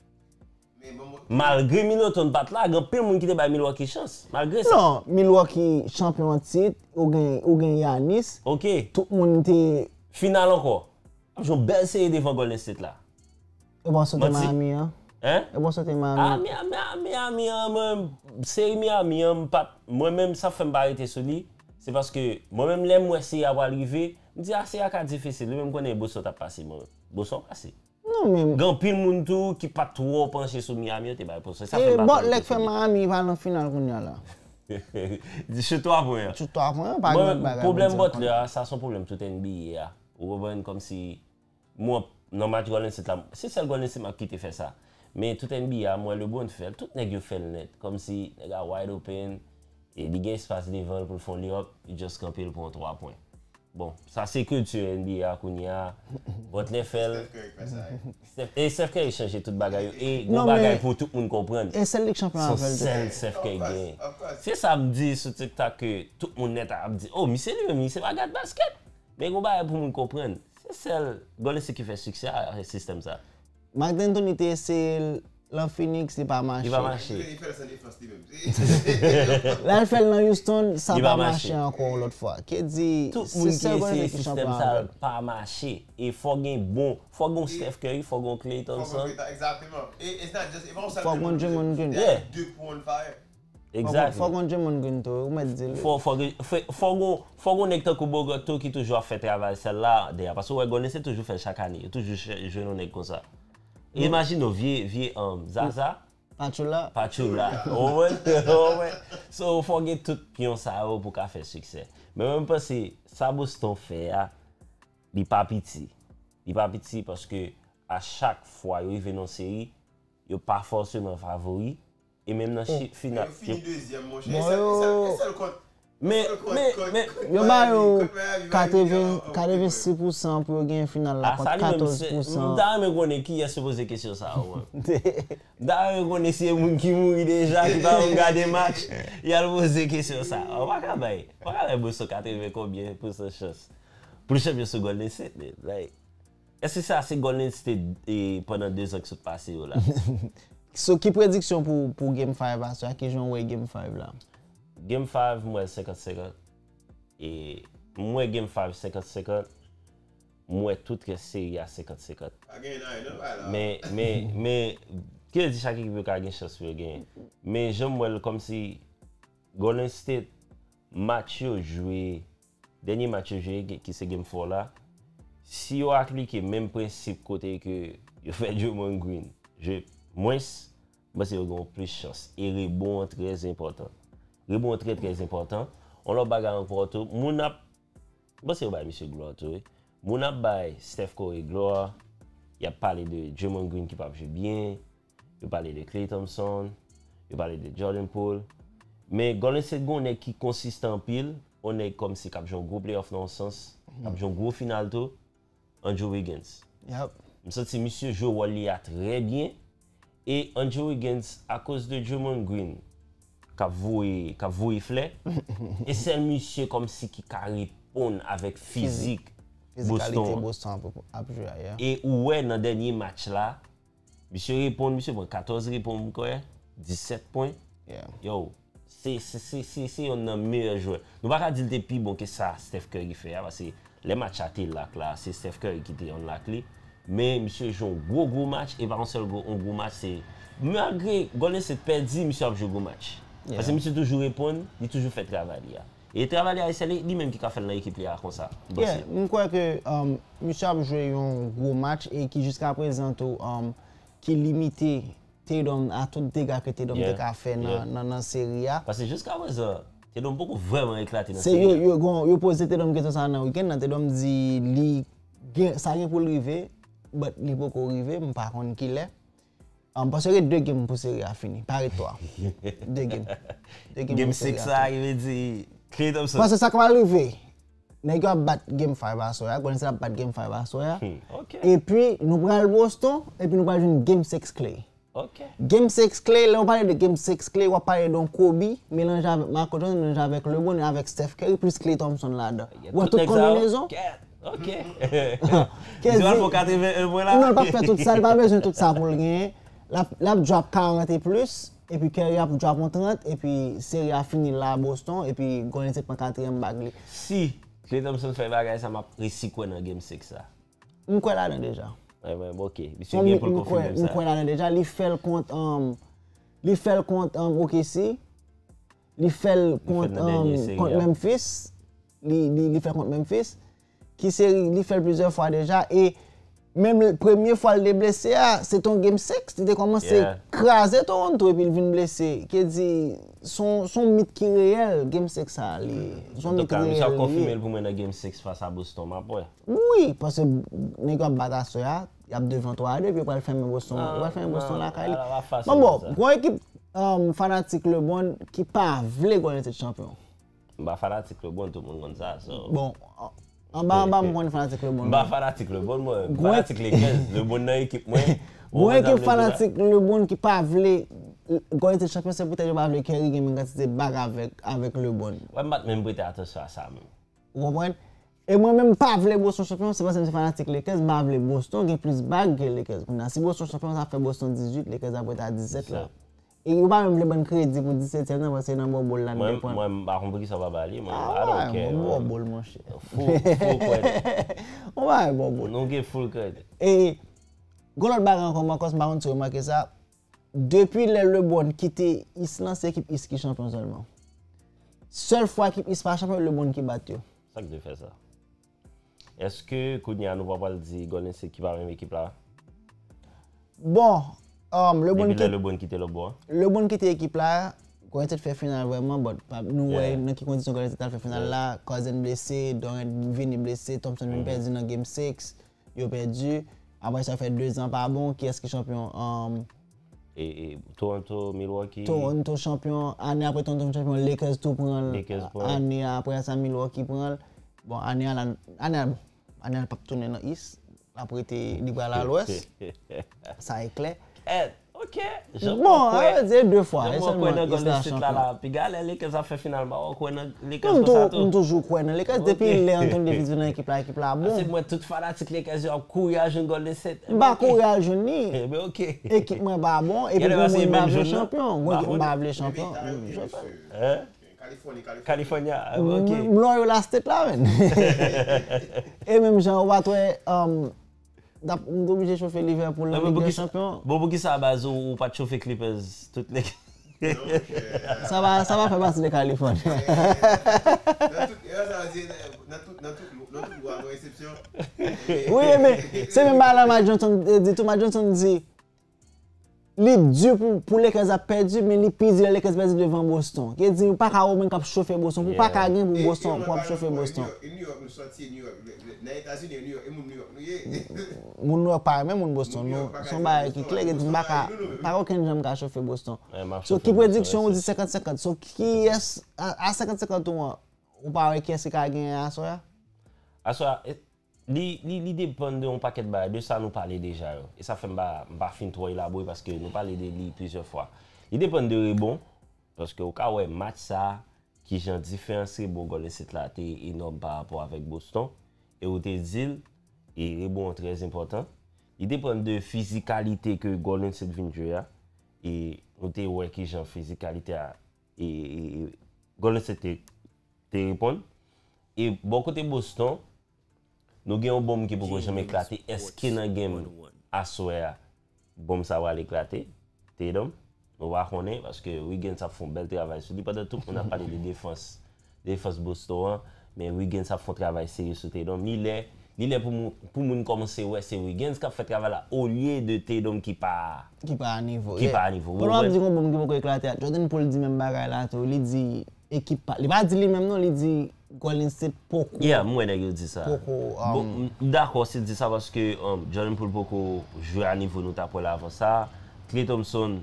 Malgre Middleton pa t la, gen anpil moun ki te bay Milwaukee chans. Malgre sa. Non, Milwaukee chanpyon an tit, ou gen, ou gen Giannis. Tout moun te. Final ankò. Ap jwe yon bèl seri devan Golden State la. Ou pa sot Miami an? Hein? Ou pa sot Miami? Ah, Miami, Miami an, mwen, seri Miami an, m pa t, mwen menm, sa fè m pa rete sou li, se paske mwen menm, lè m wè seri a pral rive, m di, ah, seri a ka difisil wi, men m konnen Boston t ap pase mwen menm. Boston pase. Non, men. Gen anpil moun tou ki pa t twò panche sou Miami, yo te bay Boston. Sa fè m pa twò rete sou li. E Butler k fè Miami pa nan final kounye a la. Di chut twa pwen an. Chut twa pwen an, pa gen lòt bagay pou di ankò. Pwoblèm Butler a, sa se yon pwoblèm tout N B A a. Ou konprann? Kòmsi, mwen, nan match Golden State la, se sèl Golden State m ap kite fè sa. Men tout N B A, mwen, LeBron fè l, tout nèg yo fè l nèt. Kòmsi, nèg la wide open, e li gen espas devan l pou l fè yon layup, li just kanpe, l pran yon twa pwen. Bon, sa se kilti N B A kounye a. Butler fè l. Steph Curry fè sa, wi. Steph, e Steph Curry chanje tout bagay yo. E gon bagay pou tout moun konprann. E sèl li k chanpyon avè l tou. Se yon sèl Steph Curry genyen. Se sa m di sou TikTok ke tout moun nèt ap di, oh, misye li menm, misye pa gad baskèt. Men gon bagay pou moun konprann. Se sèl Golden State ki fè siksè a sistèm sa. Marc D'Antoni te eseye l lan Phoenix, li pa mache. Li pa mache. Li fè l san defans li menm. L al fè l nan Houston, sa pa mache ankò yon lòt fwa. Ke di, se sèl Golden State ki chanpyon avè l. Tout moun ki eseye sistèm sa pa mache. E fò gen bon, fò gen yon Steph Curry, fò gen yon Klay Thompson. Exactement. Fò gen Draymond Green. Yeah. Fò gen Draymond Green tou, ou mèt di l. Fò, fò, gen, fè, fò, gen, fò gen nèg tankou Bogut tou ki toujou ap fè travay sèl la dèyè. Paske ou wè Golden State toujou fè l chak ane. Yo toujou jwenn yon nèg konsa. Imajine w vye, vye um, Zaza. Pachoula. Pachoula. Ou konprann? Ou konprann? So, fò gen tout pyon sa yo pou ka fè siksè. Men mwen, m panse, sa Boston fè a, li pa piti. Li pa piti paske a chak fwa yo rive nan seri, yo pa fòseman favori. E menm nan final. Yo fini dezyèm, monchè. E sèl kont. Men, men, men. Yo ba yo katreven, katreven sis pousan pou yo genyen final la kont katòz pousan. M ta renmen konnen kiyès yo poze kesyon sa a, ou wè. M ta renmen konnen si e moun ki mouri deja, ki pa menm gade match, y al poze kesyon sa a. Ou pa ka bay, ou pa ka bay Boston katreven konbyen pousan chans pou l chanpyon sou Golden State, men, like. Èske sa se Golden State pandan de zan ki sot pase yo la? So, ki prediksyon pou, pou Game five aswè a? Kijan w wè Game five la? Game five, m wè l senkant senkant. E, m wè Game five senkant senkant. M wè tout rès seri a senkant senkant. Pa genyen anyen nan bay la. Men, men, men, ki vle di chak ekip yo ka gen chans pou yo genyen. Men jan m wè l kòmsi Golden State, match yo jwe, dènye match yo jwe, ki se Game four la, si yo aplike menm prensip kote ke yo fè Draymond Green jwe mwens, m panse yo gen yon plis chans. E rebon an trè enpòtan. Rebon an trè, trè enpòtan. Yon lòt bagay ankò tou, moun ap, m panse yo bay misye glwa tou, wi. Moun ap bay Steph Curry glwa, y ap pale de Draymond Green ki p ap jwe byen, yo pale de Klay Thompson, yo pale de Jordan Poole. Men Golden State gen yon nèg ki konsistan anpil, yon nèg kòmsi k ap jwe yon gwo playoff nan yon sans, k ap jwe yon gwo final tou, Andrew Wiggins. M santi misye jwe wòl li a trè byen. E Andrew Wiggins, akoz de Draymond Green, k ap voye, k ap voye flè, e sèl misye kòmsi ki ka reponn avèk fizik Boston. E ou wè nan dènye match la, misye reponn, misye pran katòz rebon, m kwè, disèt pwen. Yo, se, se, se, se, se yonn nan meyè jwè. Nou pa ka di l te pi bon ke sa Steph Curry fè a, paske lè match la te lock la, se Steph Curry ki te unlock li. Men misye jwe yon gwo, gwo match, e pa yon sèl gwo, yon gwo match, se, malgre Golden State pèdi, misye ap jwe gwo match. Paske misye toujou reponn, li toujou fè travay li a. E travay li a, se li, li menm ki ka fè l nan ekip li a konsa, m panse. Yeah, m kwè ke um, misye ap jwe yon gwo match e ki jiskaprezan tou, um, ki limite Tatum a tout dega ke Tatum te ka fè nan, nan, nan seri a. Paske jiskaprezan, Tatum poko vrèman eklate nan seri a. Se yo, yo, gon, yo poze Tatum kesyon sa a nan wikenn nan. Tatum di li gen, sa gen pou l rive, but li poko rive, m pa konn kilè. Um, paske rete de game pou seri a fini. Pa ret twa. De game. De game pou seri a fini. Game six la, ki vle di Klay Thompson. Paske sa k pral rive. Nèg yo ap bat game five aswè a. Golden State ap bat game five aswè a. Epi, nou pral Boston, epi nou pral jwenn game six Klay. Game six Klay, lè w pale de game six Klay, w ap pale de yon Kobe melanje avèk Michael Jordan, melanje avèk LeBron e avèk Steph Curry, plis Klay Thompson ladan. Ou wè tout konbinezon? Ok. Di w al fè katreven en pwen la? Non, l p ap fè tout sa, li pa bezwen tout sa pou l genyen. L ap, l ap drop karant e plis, epi Curry ap drop yon trant, epi seri a fini la Boston, epi Golden State pran katriyèm bag li. Si Klay Thompson fè bagay sa, m ap resi kwè nan Game six sa. M kwè ladan deja. Ebyen, ok. Misye gen pou l konfime sa. M kwè ladan deja. Li fè l kont, um, li fè l kont, um, O K C. Li fè l kont, um, kont Memphis. Li, li, li fè kont Memphis. Ki seri, li fè l plizyè fwa deja. E menm premye fwa l te blese a, se t on Game six. Li te kòmanse kraze Toronto epi l vin blese. Ki di, s on, s on mit ki reyèl, Game six sa a, li. S on mit ki reyèl li ye. Antouka, misye ap konfime l pou mwen nan Game six fas a Boston, m ap wè. Wi, paske nèg yo ap bat aswè a, y ap devan twa a de, epi yo pral fèmen Boston, yo pral fèmen Boston lakay li. Bon, bon, gon ekip, um, fanatik LeBron ki pa vle Golden State chanpyon. M pa fanatik LeBron, tout moun konn sa, so. Bon, anba, anba, m konn fanatik LeBron. M pa fanatik LeBron, mwen, m fanatik Lakers, LeBron nan ekip mwen. Gon ekip fanatik LeBron ki pa vle Golden State chanpyon, se poutèt yo pa vle Curry gen menm kantite bag avèk, avèk LeBron. Wè, m pa t menm prete atansyon a sa menm. Ou konprann? E mwen menm m pa vle Boston chanpyon, se paske m se fanatik Lakers, m pa vle Boston gen plis bag ke Lakers. Kounye a, si Boston chanpyon, sa fè Boston dizuit, Lakers ap ret a disèt la. E yo pa menm vle ban n kredi pou disetyèm nan, paske nan bòbòl la n depann. Mwen, m pa konn poukisa yo pa ba li, mwen, I don't care. Ah ouais, mwen bòbòl, monchè. Full, full credit. Mwen pa bòbòl. Nou gen full credit. E gon lòt bagay ankò, Marcos, m pa konn si w remake sa. Depi lè LeBron kite East lan, se ekip East ki chanpyon sèlman. Sèl fwa ekip East pa chanpyon, LeBron ki bat yo. Sa k te fè sa? Èske kounye a nou pa pral di Golden State ki pa menm ekip la? Bon, um, LeBron Depi lè kit- LeBron kite lòt bò a? LeBron kite ekip la, Golden State fè final vrèman, but pa- nou wè nan ki kondisyon Golden State al fè final la, Cousins blese, Durant vini blese, Thompson vin pèdi nan Game six, yo pèdi. Apre sa, fè de zan pa bon, kiyès ki chanpyon? Um, E, e Toronto, Milwaukee. Toronto chanpyon, ane apre Toronto chanpyon, Lakers tou pran l. Lakers pran l. Ane apre sa, Milwaukee pran l. Bon, ane a la, ane a, bon, ane a l p ap tounen nan East. L ap rete, li pral a Lwès. Sa e klè. Ed, ok. Bon, a vle di de fwa, e sèlman East la chanpyon. Piga lè Lakers ap fè final, m pa wè w kwè nan Lakers konsa tou. M toujou kwè nan Lakers. Depi lè Anthony Davis vin nan ekip la, ekip la bon. Paske m wè tout fanatik Lakers yo ap kouri al jwenn Golden State. M pa kouri al jwenn li. Ebyen ok. Ekip mwen pa bon, epi gen moun m pa vle chanpyon. Mwen pa vle chanpyon. California, ok. M loyal a State la, menn. E menm jan, ou pa t wè, um, m t oblije chofe Liverpool nan Lig dè Chanpyon. Bon, poukisa baz ou, ou pa t chofe Clippers tout Lakers? Sa pa, sa pa fè pati de California. Nan tout, nan tout, nan tout, nan tout lwa, gon eksepsyon. Wi, men se menm bagay la Mike Johnson te di tou. Mike Johnson di li di pou, pou Lakers ap pèdi, men li pi di lè Lakers pèdi devan Boston. Ki di ou pa ka wè moun k ap chofe Boston, pou pa ka gen pou Boston, pou ap chofe Boston. Moun Nouyòk pa renmen moun Boston, nou, se yon bagay ki klè, ki di m pa ka, pa gen okenn jan m ka chofe Boston. So, ki prediksyon ou di senkant senkant? So, kiyès, a, a senkant senkant ou an, ou pa wè kiyès ki ka genyen aswè a? Aswè a, e, li, li, li depann de yon pakèt bagay, de sa nou pale deja yo. E sa fè m pa, m pa fin twò elabore paske nou pale de li plizyè fwa. Li depann de rebon, paske ou ka wè match sa, kijan diferans rebon Golden State la te enòm pa rapò avèk Boston, e ou te di l, e rebon an trè enpòtan. Li depann de fizikalite ke Golden State vin jwe a, e nou te wè kijan fizikalite a, e, e, e Golden State te, te reponn. E bò kote Boston, nou gen yon bonm ki poko janm eklate. Èske nan game aswè a, bonm sa pral eklate? Tatum, nou pa konnen, paske Wiggins ap fè yon bèl travay sou li, pandan tout moun ap pale de defans, defans Boston an, men Wiggins ap fè yon travay serye sou Tatum. Li lè, li lè pou moun, pou moun kòmanse wè se Wiggins k ap fè travay la, olye de Tatum ki pa, ki pa a nivo, ki pa a nivo. Pandan w ap di gon bonm ki poko eklate a, Jordan Poole di menm bagay la tou, li di ekip pa, li pa di li menm non, li di Golden State poko. Yeah, m wè nèg yo di sa. Poko. Bon, m dakò si l di sa paske, um, Jordan Poole poko jwe a nivo nou t ap wè l avan sa. Klay Thompson,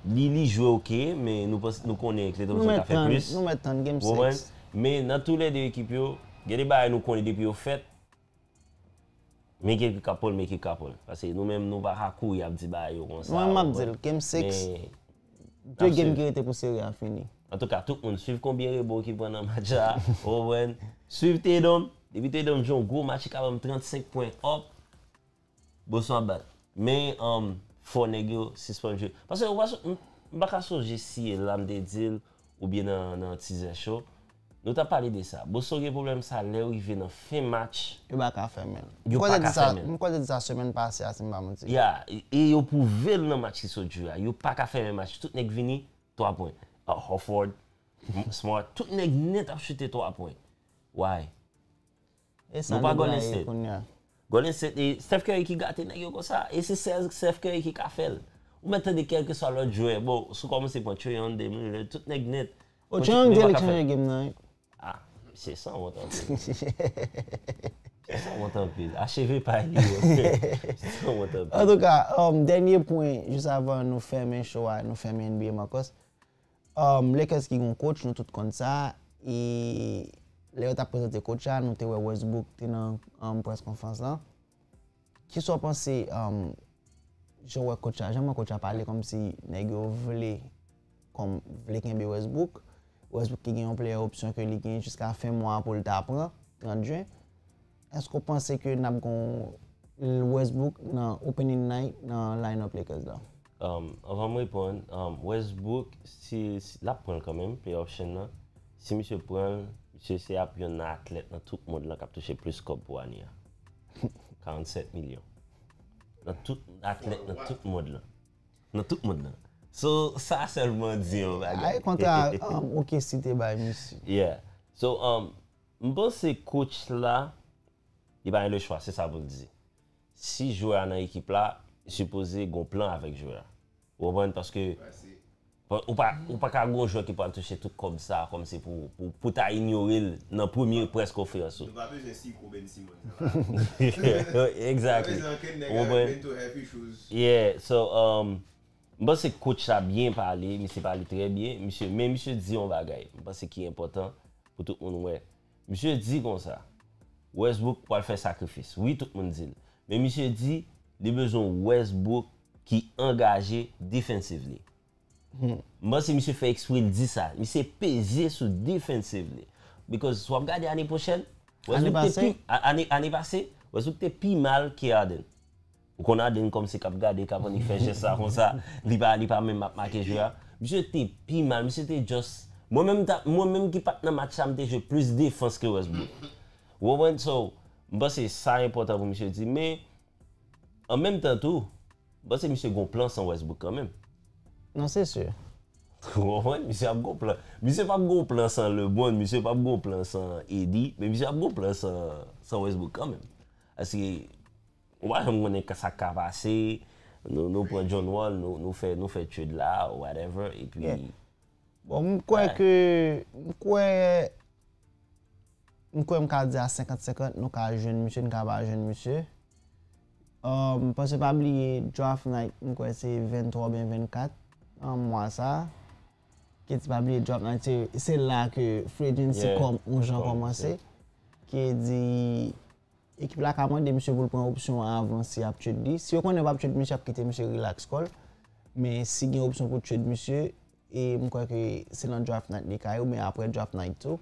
li, li jwe oke, men nou panse, nou konnen Klay Thompson ka fè plis. Nou mèt tann, nou mèt tann game six. Men nan toulède ekip yo, gen de bagay nou konnen depi yo fèt, make it couple, make it couple. Paske nou menm nou pa ka kouri ap di bagay yo konsa. Mwen, m ap di l, game six, de game ki rete pou seri a fini. Antouka, tout moun, swiv konbyen rebon ki pran nan match la, ou konprann? Swiv Tatum, depi Tatum jwe yon gwo match, li ka ban m trannsenk pwen up, Boston ap bat. Men, um, fò nèg yo sispann jwe. Paske ou pa, m, m pa ka sonje si e la m te di l, oubyen nan, nan Tizè Show. Nou t ap pale de sa. Boston gen pwoblèm sa lè yo rive nan fen match. Yo pa ka fèmen l. Yo pa ka fèmen l. M kwè te di sa semèn pase a, si m pa manti. Ya, e, e yo pwouve l nan match ki sot jwe a. Yo pa ka fèmen match. Tout nèg vini, twa pwen. Ah, Horford, Smart, tout nèg nèt ap chute twa pwen. Why? Nou pa Golden State. Golden State, e Steph Curry ki gate nèg yo konsa. E se sèl Steph Curry ki ka fè l. Ou mèt tande kèlkeswa lòt jwè. Bon, si w kòmanse pran Trae Young, Damian Lillard, tout nèg nèt. O, Trae Young di l chanje game nan, wi. Ah, misye sanwont anpil. Misye sanwont anpil. Acheve pa li, yo. Misye sanwont anpil. Antouka, um, dènye pwen, jis avan nou fèmen show a, nou fèmen N B A, Marcos. Um, Lakers ki gen yon coach, nou tout konn sa. E lè yo t ap prezante coach la, nou te wè Westbrook te nan, um, press conference lan. Kisa w panse, um, jan w wè coach la, jan w wè coach la pale kòmsi nèg yo vle, kòm, vle kenbe Westbrook? Westbrook ki gen yon player option ke li gen jiska fen mwa pou l ta pran, trant jen. Èske w panse ke n ap gen Westbrook nan opening night nan line-up Lakers la? Um, anvan m reponn, um, Westbrook, si, si, l ap pran l kanmenm, player option nan. Si misye pran l, misye se ap yonn nan atlèt nan tout mond lan k ap touche plis kòb pou ane a. karannsenk milyon. Nan tout atlèt nan tout mond lan. Nan tout mond lan. So, sa sèlman di yon bagay. Ay, kontra um, OKC te bay misye. Yeah. So, um, m panse coach la, li pa gen le chwa, se sa pou l di. Si jwè a nan ekip la, li sipoze gon plan avèk jwè a. Ou konprann? Paske ou pa, ou pa ka gon jwè ki pral touche tout kòb sa kòmsi pou, pou, pou ta inyore l nan premye près konferans ou. Nou pa bezwen si gwo Ben Simmons. Exactly. Bezwen ankenn nèg Ou avèk konprann? Mental health issues. Yeah, so um, m panse coach la byen pale, misye pale trè byen, misye, men misye di yon bagay, m panse ki enpòtan pou tout moun wè. Misye di konsa, Westbrook pral fè sakrifis. Wi, tout moun di l. Men misye di, li bezwen Westbrook ki angaje defensively. M panse misye fè eksprè l di sa. Misye peze sou defensively. Because si w ap gade ane pwochèn, Westbrook te pi, ane, ane pase, Westbrook te pi mal ke Harden. Ou konn Harden kòmsi k ap gade, k ap annik fè jès la konsa, li pa, li pa menm ap make jwe a. Misye te pi mal, misye te just. Mwen menm, mwen menm ki pa t nan match la, m te jwe plis defans ke Westbrook. Ou konprann? So, m panse sa enpòtan pou misye di, men an menm tan tou, m panse misye gon plan san Westbrook kanmenm. Non, se si. Ou konprann? Misye ap gon plan. Misye p ap gon plan san LeBron, misye p ap gon plan san AD, men misye ap gon plan san, san Westbrook kanmenm. Paske, ou pa janm konnen sa k ka pase, nou, nou pran John Wall, nou, nou fè, nou fè trade la, whatever, epi... Bon, m kwè ke, m kwè, m kwè m ka di a senkant senkant, nou ka jwenn misye, nou ka pa jwenn misye. Um, paske pa bliye draft night, m kwè se venntwa oubyen vennkat an mwa sa. Ki di pa bliye draft night, se, se la ke free agency kòm yon jan kòmanse. Ki di, ekip la ka mande misye pou l pran opsyon an avan si y ap trade li. Si yo konnen yo p ap trade misye, y ap kite misye relax kò l. Men si gen opsyon pou trade misye, e m kwè ke se nan draft night li ka ye, oubyen apre draft night tou.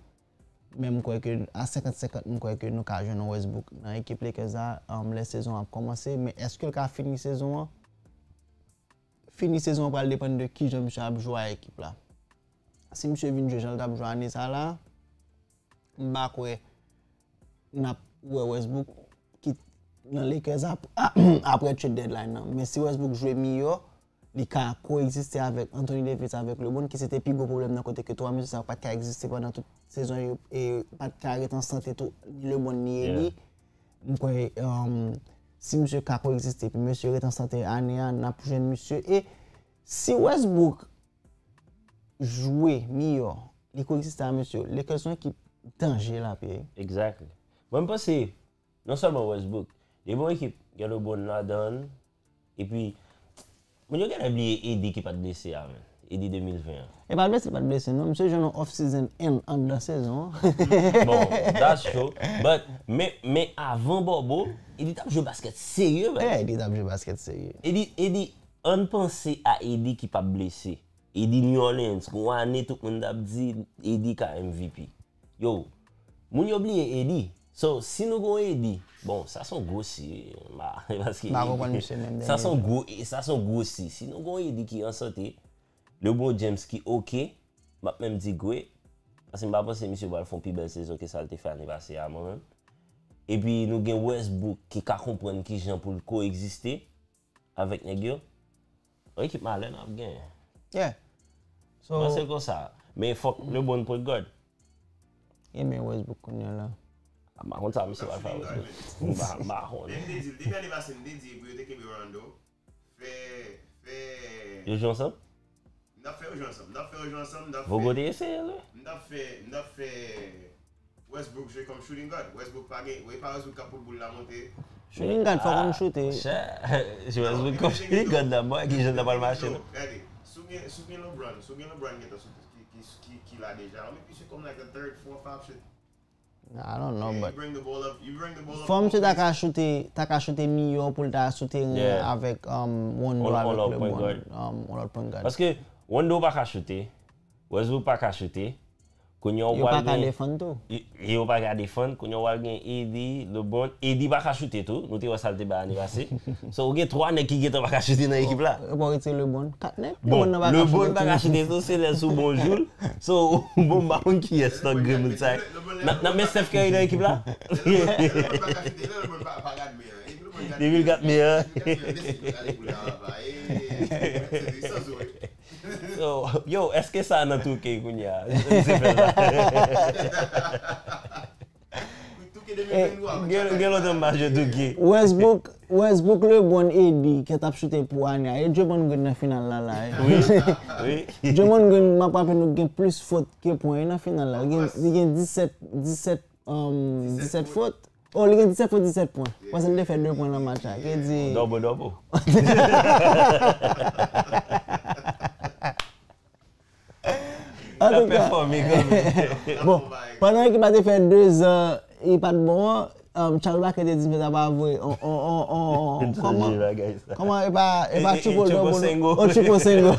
Men m kwè ke a senkant senkant, m kwè ke nou ka jwenn yon Westbrook nan ekip Lakers la, um, lè sezon an ap kòmanse. Men èske l ka fini sezon an? Fini sezon an pral depann de kijan misye ap jwe ak ekip la. Si misye vin jwe jan l t ap jwe ane sa la, m pa kwè n ap wè Westbrook ki nan Lakers ap, apre trade deadline nan. Men si Westbrook jwe miyò, li ka ko-egziste avèk Anthony Davis, avèk LeBron, ki se te pi gwo pwoblèm nan, kote ke twa mesye sa yo pa t ka egziste pandan tout sezon yo, e pa t ka ret an sante tou, ni LeBron ni AD. M kwè, um, si misye ka ko-egziste, epi mesye ret an sante ane a, n ap jwenn misye. E si Westbrook jwe miyò, li ko-egziste a mesye, Lakers se yon ekip danje l ap ye. Exactly. Mwen, m panse, non sèlman Westbrook, li bon ekip, gen LeBron ladan l, epi, moun yo genlè bliye AD ki pa t blese a, man. AD de mil ven an. E pa blese, pa t blese, non. Misye jwenn yon off-season and anndan sezon an. Bon, that's true. But, men, men avan bubble, AD t ap jwe baskèt serye, man. Yeah, AD t ap jwe baskèt serye. AD, AD, ann panse a AD ki p ap blese. AD New Orleans, gon ane tout moun t ap di AD ka M V P. Yo, moun yo bliye AD. So, si nou gon AD, bon, sa se yon gwo si, ma, paske M pa konprann misye menm sa se yon dènye gwo, sa se yon gwo si. Si nou gon AD ki an sante, LeBron James ki oke, m ap menm di great, paske m pa panse misye pral fè yon pi bèl sezon ke sa l te fè ane pase a, mwen menm. Epi nou gen Westbrook ki ka konprann kijan pou l ko-egziste avèk nèg yo. Yon ekip malè n ap genyen. Yeah. So, Mwen se konsa. Men fòk LeBron point guard. Ebyen Westbrook kounye a la. M pa konn sa misye pral fè Westbrook. M pa, m pa konnen. Men m te di l, depi ane pase, m te di pou yo te kenbe Rondo. Fè, fè. Yo jwe ansanm? M t ap fè yo jwe ansanm. M t ap fè yo jwe ansanm. M t ap Vogo fè. Te eseye l, wi. M t ap fè, m t ap fè Westbrook jwe kòm shooting guard. Westbrook pa gen, e pa Westbrook k ap pote boul la monte. Shooting guard, fòk konn choute. Chè, Westbrook kòm shooting guard la, bò, ki jan l ta pral mache, non? Gade, si w gen, si w gen LeBron, si w gen LeBron gentan sou, ki, ki, ki, ki la deja. Ou met misye kòm like a third, fourth option. I don't know, You but bring the ball up, you bring the ball up. fò misye ta Always. Ka choute, ta ka choute miyò pou l ta sou teren Yeah. Avèk um, Rondo, On- on avèk lòt point LeBron, guard. Um, on lòt point guard. Paske Rondo pa ka choute, Westbrook pa ka choute, Kounye a ou pral gen. Yo pa ka defann tou. Yo pa ka defann. Kounye a ou pral gen A D, LeBron. A D pa ka choute tou. Nou te wè sa l te bay ane pase. So, ou gen twa nèg ki gentan pa ka choute nan ekip la. Yo pa retire LeBron. Kat nèg. Bon, LeBron pa ka choute tou. Se lè sou bon jou l. So, bon, m pa konn kiyès lòt grenn moun sa. N ap met Steph Curry nan ekip la. Depi l gat meyè. So, yo, èske sa nan touke kounye a? Gen, gen lontan m pa jwe touke. Westbrook, Westbrook, LeBron, A D, ki t ap choute pou ane a. E Draymond Green nan final la, la, e. Wi, wi. Draymond Green, m ap raple nou, gen plis fot ke pwen nan final la. Li gen, li gen disèt, disèt, um, disèt fot. Oh, li gen disèt fot, disèt pwen. Paske li te fè de pwen nan match la. Ki di. Double, double. Antouka, bon, pandan ekip la te fè de zan, li pa t bon an, um, Charles Barkley te di, "Mesye, sa pa vre." On, on, on, on, on, kòman, kòman, e pa, e pa triple double, on triple single.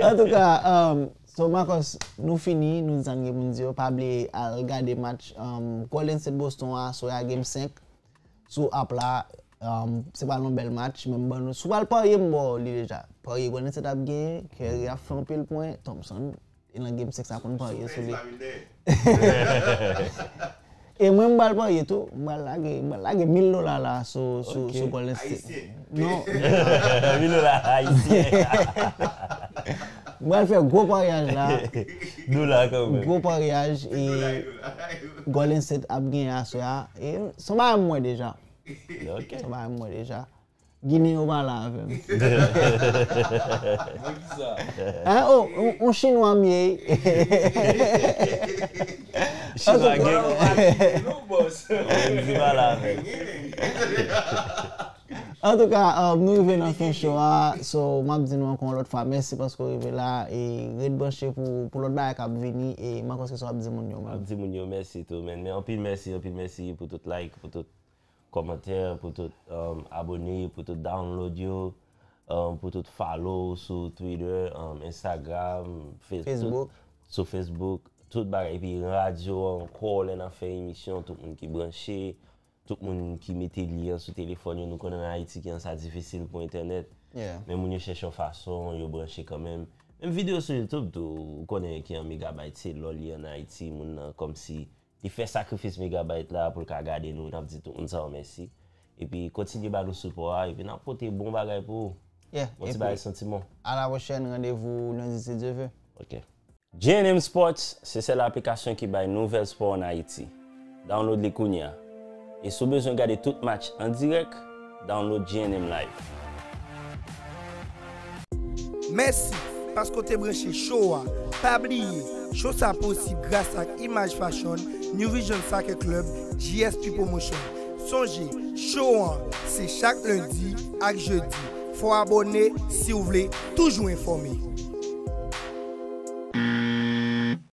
Antouka, um, so Marcos, nou fini, nou di sa n gen pou n di yo. Pa bliye al gade match, um, Golden State Boston a, aswè a, Game senk. Sou app la, um, se pral yon bèl match, men m ban nou, si w pral parye, m ba w li deja. Parye Golden State ap genyen, Curry ap fè anpil pwen, Thompson, e nan Game senk sa konn parye sou li. E mwen, m pral parye tou, m pral lage, m pral lage mil dola la sou, sou, sou Golden State. Non. Mil dola ayisyen. M pral fè gwo paryaj la. Dola kanmenm. Gwo paryaj e Golden State ap genyen aswè a. E se yon bagay m wè deja. Ok. Se yon bagay m wè deja. Ginen yo pale avè m. Nan kisa? Hein? Oh, on, on chinwa m ye. Chinwa gen. Non, boss. Di pale avè m. Antouka, um, nou rive nan fen show a. So, m ap di nou ankò yon lòt fwa mèsi paske w rive la. E ret branche pou, pou lòt bagay k ap vini. E Marcos, kisa w ap di moun yo, man? M ap di moun yo mèsi tou, man. Men anpil mèsi, anpil mèsi pou tout like, pou tout kòmantè, pou tout, um, abone, pou tout download yo, um, pou tout follow sou Twitter, um, Instagram, Face-, tout, Facebook. Sou Facebook, tout bagay. Epi radyo ankò, lè n ap fè emisyon, tout moun ki branche, tout moun ki mete li an sou telefòn yo, nou konnen an Ayiti ki jan sa difisil pou entènèt. Yeah. Men moun yo chèche yon fason, yo branche kanmenm. Menm videyo sou YouTube tou, ou konnen ki an megabayt, se lò li an Ayiti, moun nan kòmsi li fè sakrifis megabayt la pou l ka gade nou, n ap di tout moun sa yo mèsi. Epi kontinye ba nou sipò a, epi n ap pote bon bagay pou ou. Yeah, bon ti bagay santiman. A la pwochèn, randevou lendi si Dye vle. Ok. J N M Sports se sèl aplikasyon ki bay nouvèl spò an Ayiti. Download li kounye a. E si w bezwen gade tout match an dirèk, download J N M Live. Mèsi paske w te branche show a. Pa bliye, show sa posib gras ak Image Fashion, New Vision Soccer Club, G S P Promotion. Sonje, show an se chak lendi ak jedi. Fò w abòne si w vle toujou enfòme.